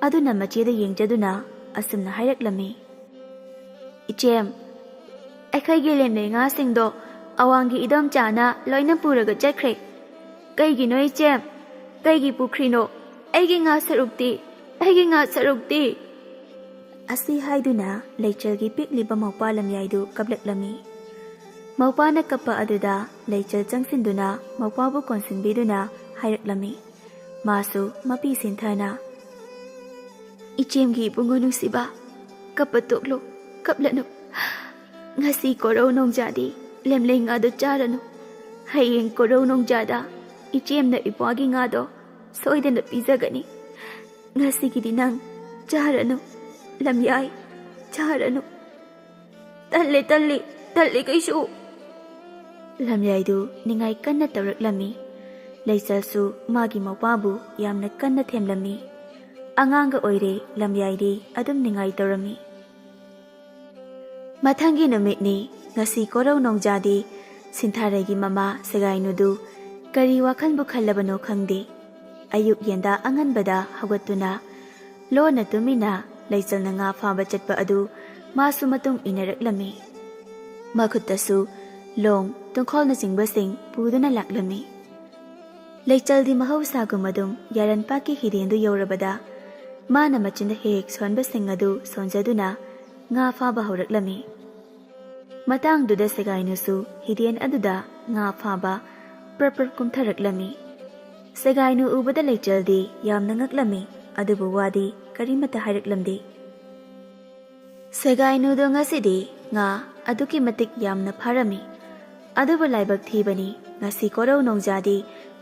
ꯑꯗꯨꯅ ꯃꯆꯦꯗ ꯌꯦꯡꯖꯗꯨꯅ ꯑꯁꯨꯝꯅ ꯍꯥꯏꯔꯛꯂꯝꯃꯤ, "ꯏꯆꯦꯝ, ꯑꯩꯈꯣꯏꯒꯤ ꯂꯦꯝꯂꯩ ꯉꯥꯁꯤꯡꯗꯣ ꯑꯋꯥꯡꯒꯤ ꯏꯗꯣꯝꯆꯥꯅ ꯂꯣꯏꯅ ꯄꯨꯔꯒ ꯆꯠꯈ꯭ꯔꯦ꯫ ꯀꯩꯒꯤꯅꯣ ꯏꯆꯦꯝ? ꯀꯩꯒꯤ ꯄꯨꯈ꯭ꯔꯤꯅꯣ? ꯑꯩꯒꯤ ꯉꯥ ꯁꯔꯨꯛꯇꯤ? ꯑꯩꯒꯤ ꯉꯥ ꯁꯔꯨꯛꯇꯤ?" ꯑꯁꯤ ꯍꯥꯏꯗꯨꯅ ꯂꯩꯆꯜꯒꯤ ꯄꯤꯛꯂꯤꯕ ꯃꯧꯄ꯭ꯋꯥ ꯂꯝꯌꯥꯏꯗꯨ ꯀꯞꯂꯛꯂꯝꯃꯤ꯫ ꯃꯧꯄ꯭ꯋꯥꯅ ꯀꯞꯄ ꯑꯗꯨꯗ ꯂꯩꯆꯜ ꯆꯪꯁꯤꯟꯗꯨꯅ ꯃꯧꯄ꯭ꯋꯥꯕꯨ ꯀꯣꯟꯁꯤꯟꯕꯤꯗꯨꯅ ꯍꯥꯏꯔꯛꯂꯝꯃꯤ꯫ ꯃꯥꯁꯨ ꯃꯄꯤ ꯁꯤꯟꯊꯅ, "ꯏꯆꯦꯝꯒꯤ ꯏꯕꯨꯡꯉꯣ ꯅꯨꯡꯁꯤꯕ, ꯀꯞꯄ ꯇꯣꯛꯂꯣ, ꯀꯞꯂꯅꯨ꯫ ꯉꯁꯤ ꯀꯣꯔꯧ ꯅꯣꯡꯖꯥꯗꯤ ꯂꯦꯝꯂꯩ ꯉꯥꯗꯨ ꯆꯥꯔꯅꯨ꯫ ꯍꯌꯦꯡ ꯀꯣꯔꯧ ꯅꯣꯡꯖꯥꯗ ꯏꯆꯦꯝꯅ ꯏꯄ꯭ꯋꯥꯒꯤ ꯉꯥꯗꯣ ꯁꯣꯏꯗꯅ ꯄꯤꯖꯒꯅꯤ꯫ ꯉꯁꯤꯒꯤꯗꯤ ꯅꯪ ꯆꯥꯔꯅꯨ, ꯂꯝꯌꯥꯏ, ꯆꯥꯔꯅꯨ꯫ ꯇꯜꯂꯦ, ꯇꯜꯂꯦ, ꯇꯜꯂꯦ ꯀꯩꯁꯨ!" ꯂꯝꯌꯥꯏꯗꯨ ꯅꯤꯡꯉꯥꯏ ꯀꯟꯅ ꯇꯧꯔꯛꯂꯝꯃꯤ꯫ ꯂꯩꯆꯜꯁꯨ ꯃꯥꯒꯤ ꯃꯧꯄ꯭ꯋꯥꯕꯨ ꯌꯥꯝꯅ ꯀꯟꯅ ꯊꯦꯝꯂꯝꯃꯤ꯫ ꯑꯉꯥꯡꯒ ꯑꯣꯏꯔꯦ ꯂꯝꯌꯥꯏꯗꯤ ꯑꯗꯨꯝ ꯅꯤꯡꯉꯥꯏ ꯇꯧꯔꯝꯃꯤ꯫ ꯃꯊꯪꯒꯤ ꯅꯨꯃꯤꯠꯅꯤ꯫ ꯉꯁꯤ ꯀꯣꯔꯧ ꯅꯣꯡꯖꯥꯗꯤ ꯁꯤꯟꯊꯥꯔꯩꯒꯤ ꯃꯃꯥ ꯁꯦꯒꯥꯏꯅꯨꯗꯨ ꯀꯔꯤ ꯋꯥꯈꯜꯕꯨ ꯈꯜꯂꯕꯅꯣ ꯈꯪꯗꯦ꯫ ꯑꯌꯨꯛ ꯌꯦꯟꯗꯥ ꯑꯉꯟꯕꯗ ꯍꯧꯒꯠꯇꯨꯅ ꯂꯣꯟꯅ ꯇꯨꯃꯤꯟꯅ ꯂꯩꯆꯜꯅ ꯉꯥ ꯐꯥꯕ ꯆꯠꯄ ꯑꯗꯨ ꯃꯥꯁꯨ ꯃꯇꯨꯡ ꯏꯟꯅꯔꯛꯂꯝꯃꯤ꯫ ꯃꯈꯨꯠꯇꯁꯨ ꯂꯣꯡ, ꯇꯨꯡꯈꯣꯜꯅꯆꯤꯡꯕꯁꯤꯡ ꯄꯨꯗꯨꯅ ꯂꯥꯛꯂꯝꯃꯤ꯫ ꯂꯩꯆꯜꯗꯤ ꯃꯍꯧꯁꯥꯒꯨꯝ ꯑꯗꯨꯝ ꯌꯥꯔꯟꯄꯥꯛꯀꯤ ꯍꯤꯔꯦꯟꯗꯨ ꯌꯧꯔꯕꯗ ꯃꯥꯅ ꯃꯆꯤꯟꯗ ꯍꯦꯛ ꯍꯦꯛ ꯁꯣꯟꯕꯁꯤꯡ ꯑꯗꯨ ꯁꯣꯟꯖꯗꯨꯅ ꯉꯥ ꯐꯥꯕ ꯍꯧꯔꯛꯂꯝꯃꯤ꯫ ꯃꯇꯥꯡꯗꯨꯗ ꯁꯦꯒꯥꯏꯅꯨꯁꯨ ꯍꯤꯔꯦꯟ ꯑꯗꯨꯗ ꯉꯥ ꯐꯥꯕ ꯄ꯭ꯔꯞ ꯄ꯭ꯔꯞ ꯀꯨꯝꯊꯔꯛꯂꯝꯃꯤ꯫ ꯁꯦꯒꯥꯏꯅꯨ ꯎꯕꯗ ꯂꯩꯆꯜꯗꯤ ꯌꯥꯝꯅ ꯉꯛꯂꯝꯃꯤ, ꯑꯗꯨꯕꯨ ꯋꯥꯗꯤ ꯀꯔꯤꯃꯠꯇ ꯍꯥꯏꯔꯛꯂꯝꯗꯦ꯫ ꯁꯦꯒꯥꯏꯅꯨꯗꯣ ꯉꯁꯤꯗꯤ ꯉꯥ ꯑꯗꯨꯛꯀꯤ ꯃꯇꯤꯛ ꯌꯥꯝꯅ ꯐꯥꯔꯝꯃꯤ꯫ ꯑꯗꯨꯕꯨ ꯂꯥꯏꯕꯛ ꯊꯤꯕꯅꯤ, ꯉꯁꯤ ꯀꯣꯔꯧ ꯅꯣꯡꯖꯥꯗꯤ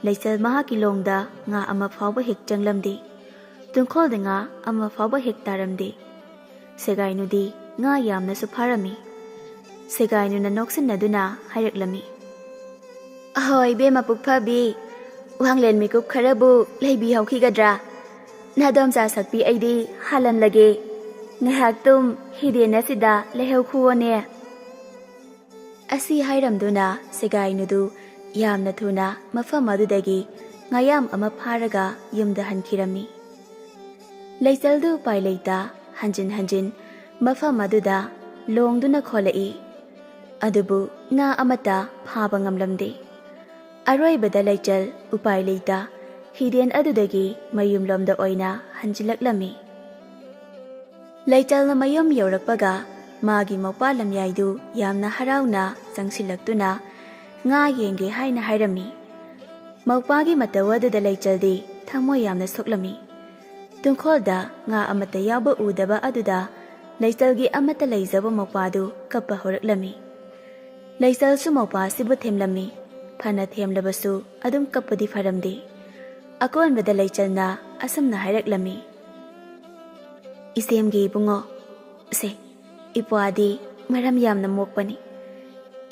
ꯂꯩꯆꯜ ꯃꯍꯥꯛꯀꯤ ꯂꯣꯡꯗ ꯉꯥ ꯑꯃ ꯐꯥꯎꯕ ꯍꯦꯛ ꯆꯪꯂꯝꯗꯦ꯫ ꯇꯨꯡꯈꯣꯜꯗ ꯉꯥ ꯑꯃ ꯐꯥꯎꯕ ꯍꯦꯛ ꯇꯥꯔꯝꯗꯦ꯫ ꯁꯦꯒꯥꯏꯅꯨꯗꯤ ꯉꯥ ꯌꯥꯝꯅꯁꯨ ꯐꯥꯔꯝꯃꯤ꯫ ꯁꯦꯒꯥꯏꯅꯨꯅ ꯅꯣꯛꯁꯤꯟꯅꯗꯨꯅ ꯍꯥꯏꯔꯛꯂꯝꯃꯤ, "ꯑꯍꯣ ꯏꯕꯦꯝꯃ ꯄꯨꯛꯐꯕꯤ, ꯋꯥꯡꯂꯦꯟ ꯃꯤꯀꯨꯞ ꯈꯔꯕꯨ ꯂꯩꯕꯤꯍꯧꯈꯤꯒꯗ꯭ꯔꯥ? ꯅꯥꯗꯣꯝꯆꯥ ꯁꯛꯄꯤ, ꯑꯩꯗꯤ ꯍꯥꯜꯂꯝꯂꯒꯦ꯫ ꯉꯥꯏꯍꯥꯛꯇꯨꯝ ꯍꯤꯗꯦꯟ ꯑꯁꯤꯗ ꯂꯩꯍꯧꯈꯨꯑꯣꯅꯦ꯫ ꯑꯁꯤ ꯍꯥꯏꯔꯝꯗꯨꯅ ꯁꯦꯒꯥꯏꯅꯨꯗꯨ ꯌꯥꯝꯅ ꯊꯨꯅ ꯃꯐꯝ ꯑꯗꯨꯗꯒꯤ ꯉꯥꯌꯥꯝ ꯑꯃ ꯐꯥꯔꯒ ꯌꯨꯝꯗ ꯍꯟꯈꯤꯔꯝꯃꯤ꯫ ꯂꯩꯆꯜꯗꯨ ꯎꯄꯥꯏ ꯂꯩꯇ ꯍꯟꯖꯤꯟ ꯍꯟꯖꯤꯟ ꯃꯐꯝ ꯑꯗꯨꯗ ꯂꯣꯡꯗꯨꯅ ꯈꯣꯂꯛꯏ꯫ ꯑꯗꯨꯕꯨ ꯉꯥ ꯑꯃꯠꯇ ꯐꯥꯕ ꯉꯝꯂꯝꯗꯦ꯫ ꯑꯔꯣꯏꯕꯗ ꯂꯩꯆꯜ ꯎꯄꯥꯏ ꯂꯩꯇ ꯍꯤꯗꯦꯟ ꯑꯗꯨꯗꯒꯤ ꯃꯌꯨꯝꯂꯣꯝꯗ ꯑꯣꯏꯅ ꯍꯟꯖꯤꯜꯂꯛꯂꯝꯃꯤ꯫ ꯂꯩꯆꯜꯅ ꯃꯌꯨꯝ ꯌꯧꯔꯛꯄꯒ ꯃꯥꯒꯤ ꯃꯧꯄ꯭ꯋꯥ ꯂꯝꯌꯥꯏꯗꯨ ꯌꯥꯝꯅ ꯍꯔꯥꯎꯅ ꯆꯪꯁꯤꯜꯂꯛꯇꯨꯅ ꯉꯥ ꯌꯦꯡꯒꯦ ꯍꯥꯏꯅ ꯍꯥꯏꯔꯝꯃꯤ꯫ ꯃꯧꯄ꯭ꯋꯥꯒꯤ ꯃꯇꯧ ꯑꯗꯨꯗ ꯂꯩꯆꯜꯗꯤ ꯊꯃꯣꯏ ꯌꯥꯝꯅ ꯁꯣꯛꯂꯝꯃꯤ꯫ ꯇꯨꯡꯈꯣꯜꯗ ꯉꯥ ꯑꯃꯠꯇ ꯌꯥꯎꯕ ꯎꯗꯕ ꯑꯗꯨꯗ ꯂꯩꯆꯜꯒꯤ ꯑꯃꯠꯇ ꯂꯩꯖꯕ ꯃꯧꯄ꯭ꯋꯥꯗꯨ ꯀꯞꯄ ꯍꯧꯔꯛꯂꯝꯃꯤ꯫ ꯂꯩꯆꯜꯁꯨ ꯃꯧꯄ꯭ꯋꯥꯁꯤꯕꯨ ꯊꯦꯝꯂꯝꯃꯤ꯫ ꯐꯅ ꯊꯦꯝꯂꯕꯁꯨ ꯑꯗꯨꯝ ꯀꯞꯄꯗꯤ ꯐꯔꯝꯗꯦ꯫ ꯑꯀꯣꯟꯕꯗ ꯂꯩꯆꯜꯅ ꯑꯁꯨꯝꯅ ꯍꯥꯏꯔꯛꯂꯝꯃꯤ, "ꯏꯆꯦꯝꯒꯤ ꯏꯕꯨꯡꯉꯣ, ꯁꯦ, ꯏꯄ꯭ꯋꯥꯗꯤ ꯃꯔꯝ ꯌꯥꯝꯅ ꯃꯣꯛꯄꯅꯤ꯫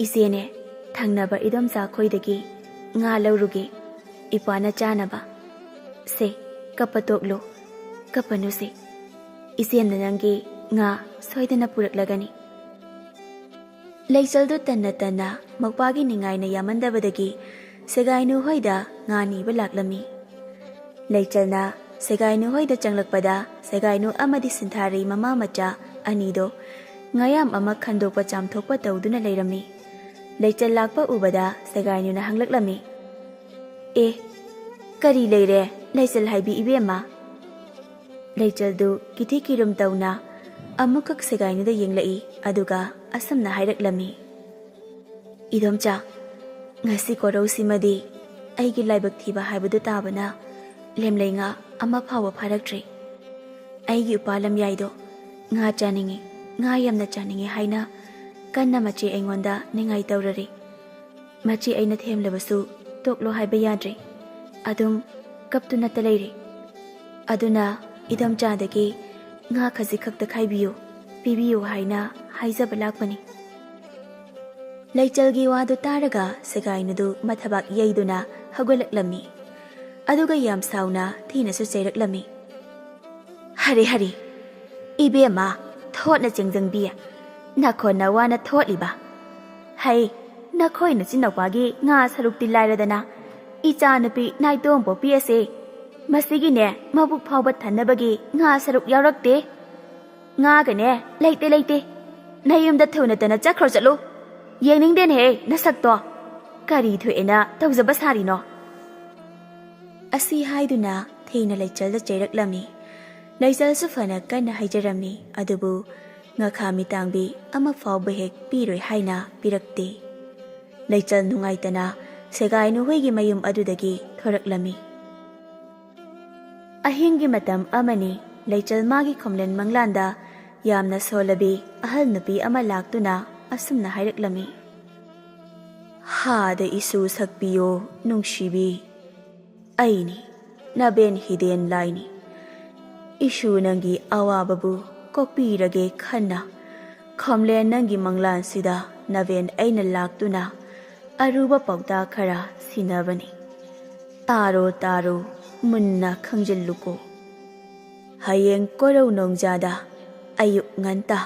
ꯏꯆꯦꯅꯦ, ꯊꯪꯅꯕ ꯏꯗꯣꯝꯆꯥ ꯈꯣꯏꯗꯒꯤ ꯉꯥ ꯂꯧꯔꯨꯒꯦ, ꯏꯄ꯭ꯋꯥꯅ ꯆꯥꯅꯕ꯫ ꯁꯦ, ꯀꯞꯄ ꯇꯣꯛꯂꯨ, ꯀꯞꯄꯅꯨꯁꯦ꯫ ꯏꯆꯦꯝꯅ ꯅꯪꯒꯤ ꯉꯥ ꯁꯣꯏꯗꯅ ꯄꯨꯔꯛꯂꯒꯅꯤ꯫" ꯂꯩꯆꯜꯗꯨ ꯇꯟꯅ ꯇꯟꯅ ꯃꯧꯄ꯭ꯋꯥꯒꯤ ꯅꯤꯡꯉꯥꯏꯅ ꯌꯥꯃꯟꯗꯕꯗꯒꯤ ꯁꯦꯒꯥꯏꯅꯨ ꯍꯣꯏꯗ ꯉꯥ ꯅꯤꯕ ꯂꯥꯛꯂꯝꯃꯤ꯫ ꯂꯩꯆꯜꯅ ꯁꯦꯒꯥꯏꯅꯨ ꯍꯣꯏꯗ ꯆꯪꯂꯛꯄꯗ ꯁꯦꯒꯥꯏꯅꯨ ꯑꯃꯗꯤ ꯁꯤꯟꯊꯥꯔꯩ ꯃꯃꯥ ꯃꯆꯥ ꯑꯅꯤꯗꯣ ꯉꯥꯌꯥꯝ ꯑꯃ ꯈꯟꯗꯣꯛꯄ ꯆꯥꯝꯊꯣꯛꯄ ꯇꯧꯗꯨꯅ ꯂꯩꯔꯝꯃꯤ꯫ ꯂꯩꯆꯜ ꯂꯥꯛꯄ ꯎꯕꯗ ꯁꯦꯒꯥꯏꯅꯨꯅ ꯍꯪꯂꯛꯂꯝꯃꯤ, "ꯑꯦ, ꯀꯔꯤ ꯂꯩꯔꯦ ꯂꯩꯆꯜ ꯍꯥꯏꯕꯤ ꯏꯕꯦꯝꯃ?" ꯂꯩꯆꯜꯗꯨ ꯀꯤꯊꯤ ꯀꯤꯔꯨꯝ ꯇꯧꯅ ꯑꯃꯨꯛꯈꯛ ꯁꯦꯒꯥꯏꯅꯨꯗ ꯌꯦꯡꯂꯛꯏ, ꯑꯗꯨꯒ ꯑꯁꯨꯝꯅ ꯍꯥꯏꯔꯛꯂꯝꯃꯤ, "ꯏꯗꯣꯝꯆꯥ, ꯉꯁꯤ ꯀꯣꯔꯧꯁꯤꯃꯗꯤ ꯑꯩꯒꯤ ꯂꯥꯏꯕꯛ ꯊꯤꯕ ꯍꯥꯏꯕꯗꯨ ꯇꯥꯕꯅ ꯂꯦꯝꯂꯩ ꯉꯥ ꯑꯃ ꯐꯥꯎꯕ ꯐꯥꯔꯛꯇ꯭ꯔꯤ꯫ ꯑꯩꯒꯤ ꯎꯄꯥ ꯂꯝꯌꯥꯏꯗꯣ ꯉꯥ ꯆꯥꯅꯤꯡꯏ, ꯉꯥ ꯌꯥꯝꯅ ꯆꯥꯅꯤꯡꯏ ꯍꯥꯏꯅ ꯀꯟꯅ ꯃꯆꯦ ꯑꯩꯉꯣꯟꯗ ꯅꯤꯡꯉꯥꯏ ꯇꯧꯔꯔꯤ꯫ ꯃꯆꯦ ꯑꯩꯅ ꯊꯦꯝꯂꯕꯁꯨ ꯇꯣꯛꯂꯣ ꯍꯥꯏꯕ ꯌꯥꯗ꯭ꯔꯦ꯫ ꯑꯗꯨꯝ ꯀꯞꯇꯨꯅꯇ ꯂꯩꯔꯦ꯫ ꯑꯗꯨꯅ ꯏꯗꯣꯝꯆꯥꯗꯒꯤ ꯉꯥ ꯈꯖꯤꯛ ꯈꯛꯇ ꯈꯥꯏꯕꯤꯌꯨ, ꯄꯤꯕꯤꯌꯨ ꯍꯥꯏꯅ ꯍꯥꯏꯖꯕ ꯂꯥꯛꯄꯅꯤ꯫" ꯂꯩꯆꯜꯒꯤ ꯋꯥꯗꯨ ꯇꯥꯔꯒ ꯁꯦꯒꯥꯏꯅꯨꯗꯨ ꯃꯊꯕꯥꯛ ꯌꯩꯗꯨꯅ ꯍꯧꯒꯠꯂꯛꯂꯝꯃꯤ꯫ ꯑꯗꯨꯒ ꯌꯥꯝ ꯁꯥꯎꯅ ꯊꯤꯅꯁꯨ ꯆꯩꯔꯛꯂꯝꯃꯤ꯫ "ꯍꯔꯦ, ꯍꯔꯦ, ꯏꯕꯦꯝꯃ, ꯊꯣꯠꯅ ꯆꯦꯡꯖꯪꯕꯤ, ꯅꯈꯣꯟ ꯅꯋꯥꯅ ꯊꯣꯠꯂꯤꯕ꯫ ꯍꯩ, ꯅꯈꯣꯏ ꯅꯆꯤꯟꯅꯋꯥꯒꯤ ꯉꯥ ꯁꯔꯨꯛꯇꯤ ꯂꯥꯏꯔꯗꯅ, ꯏꯆꯥꯅꯨꯄꯤ ꯅꯥꯏꯇꯣꯝ ꯄꯣꯛꯄꯤ ꯑꯁꯦ ꯃꯁꯤꯒꯤꯅꯦ ꯃꯕꯨꯛ ꯐꯥꯎꯕ ꯊꯟꯅꯕꯒꯤ ꯉꯥ ꯁꯔꯨꯛ ꯌꯥꯎꯔꯛꯇꯦ꯫ ꯉꯥꯒꯅꯦ ꯂꯩꯇꯦ, ꯂꯩꯇꯦ꯫ ꯅꯌꯨꯝꯗ ꯊꯨꯅꯇꯅ ꯆꯠꯈ꯭ꯔꯣ ꯆꯠꯂꯨ꯫ ꯌꯦꯡꯅꯤꯡꯗꯦꯅꯦꯍꯦ ꯅꯁꯛꯇꯣ꯫ ꯀꯔꯤ ꯊꯣꯛꯑꯦꯅ ꯇꯧꯖꯕ ꯁꯥꯔꯤꯅꯣ?" ꯑꯁꯤ ꯍꯥꯏꯗꯨꯅ ꯊꯤꯅ ꯂꯩꯆꯜꯗ ꯆꯩꯔꯛꯂꯝꯃꯤ꯫ ꯂꯩꯆꯜꯁꯨ ꯐꯅ ꯀꯟꯅ ꯍꯥꯏꯖꯔꯝꯃꯤ, ꯑꯗꯨꯕꯨ ꯉꯥꯈꯥ ꯃꯤꯇꯥꯡꯕꯤ ꯑꯃ ꯐꯥꯎꯕ ꯍꯦꯛ ꯄꯤꯔꯣꯏ ꯍꯥꯏꯅ ꯄꯤꯔꯛꯇꯦ꯫ ꯂꯩꯆꯜ ꯅꯨꯡꯉꯥꯏꯇꯅ ꯁꯦꯒꯥꯏ ꯅꯨꯍꯨꯏꯒꯤ ꯃꯌꯨꯝ ꯑꯗꯨꯗꯒꯤ ꯊꯣꯔꯛꯂꯝꯃꯤ꯫ ꯑꯍꯤꯡꯒꯤ ꯃꯇꯝ ꯑꯃꯅꯤ꯫ ꯂꯩꯆꯜ ꯃꯥꯒꯤ ꯈꯣꯝꯂꯦꯟ ꯃꯪꯂꯥꯟꯗ ꯌꯥꯝꯅ ꯁꯣꯜꯂꯕꯤ ꯑꯍꯜ ꯅꯨꯄꯤ ꯑꯃ ꯂꯥꯛꯇꯨꯅ ꯑꯁꯨꯝꯅ ꯍꯥꯏꯔꯛꯂꯝꯃꯤ꯫ "ꯍꯥꯗ ꯏꯁꯨ ꯁꯛꯄꯤꯌꯣ ꯅꯨꯡꯁꯤꯕꯤ, ꯑꯩꯅꯤ ꯅꯕꯦꯟ ꯍꯤꯗꯦꯟ ꯂꯥꯏꯅꯤ꯫ ꯏꯁꯨ ꯅꯪꯒꯤ ꯑꯋꯥꯕꯕꯨ ꯀꯣꯛꯄꯤꯔꯒꯦ ꯈꯟꯅ ꯈꯣꯝꯂꯦꯟ ꯅꯪꯒꯤ ꯃꯪꯂꯥꯟꯁꯤꯗ ꯅꯕꯦꯟ ꯑꯩꯅ ꯂꯥꯛꯇꯨꯅ ꯑꯔꯨꯕ ꯄꯥꯎꯇꯥꯛ ꯈꯔ ꯁꯤꯟꯅꯕꯅꯤ꯫ ꯇꯥꯔꯣ ꯇꯥꯔꯣ, ꯃꯨꯟꯅ ꯈꯪꯖꯤꯜꯂꯨꯀꯣ꯫ ꯍꯌꯦꯡ ꯀꯣꯔꯧ ꯅꯣꯡꯖꯥꯗ ꯑꯌꯨꯛ ꯉꯟꯇꯥ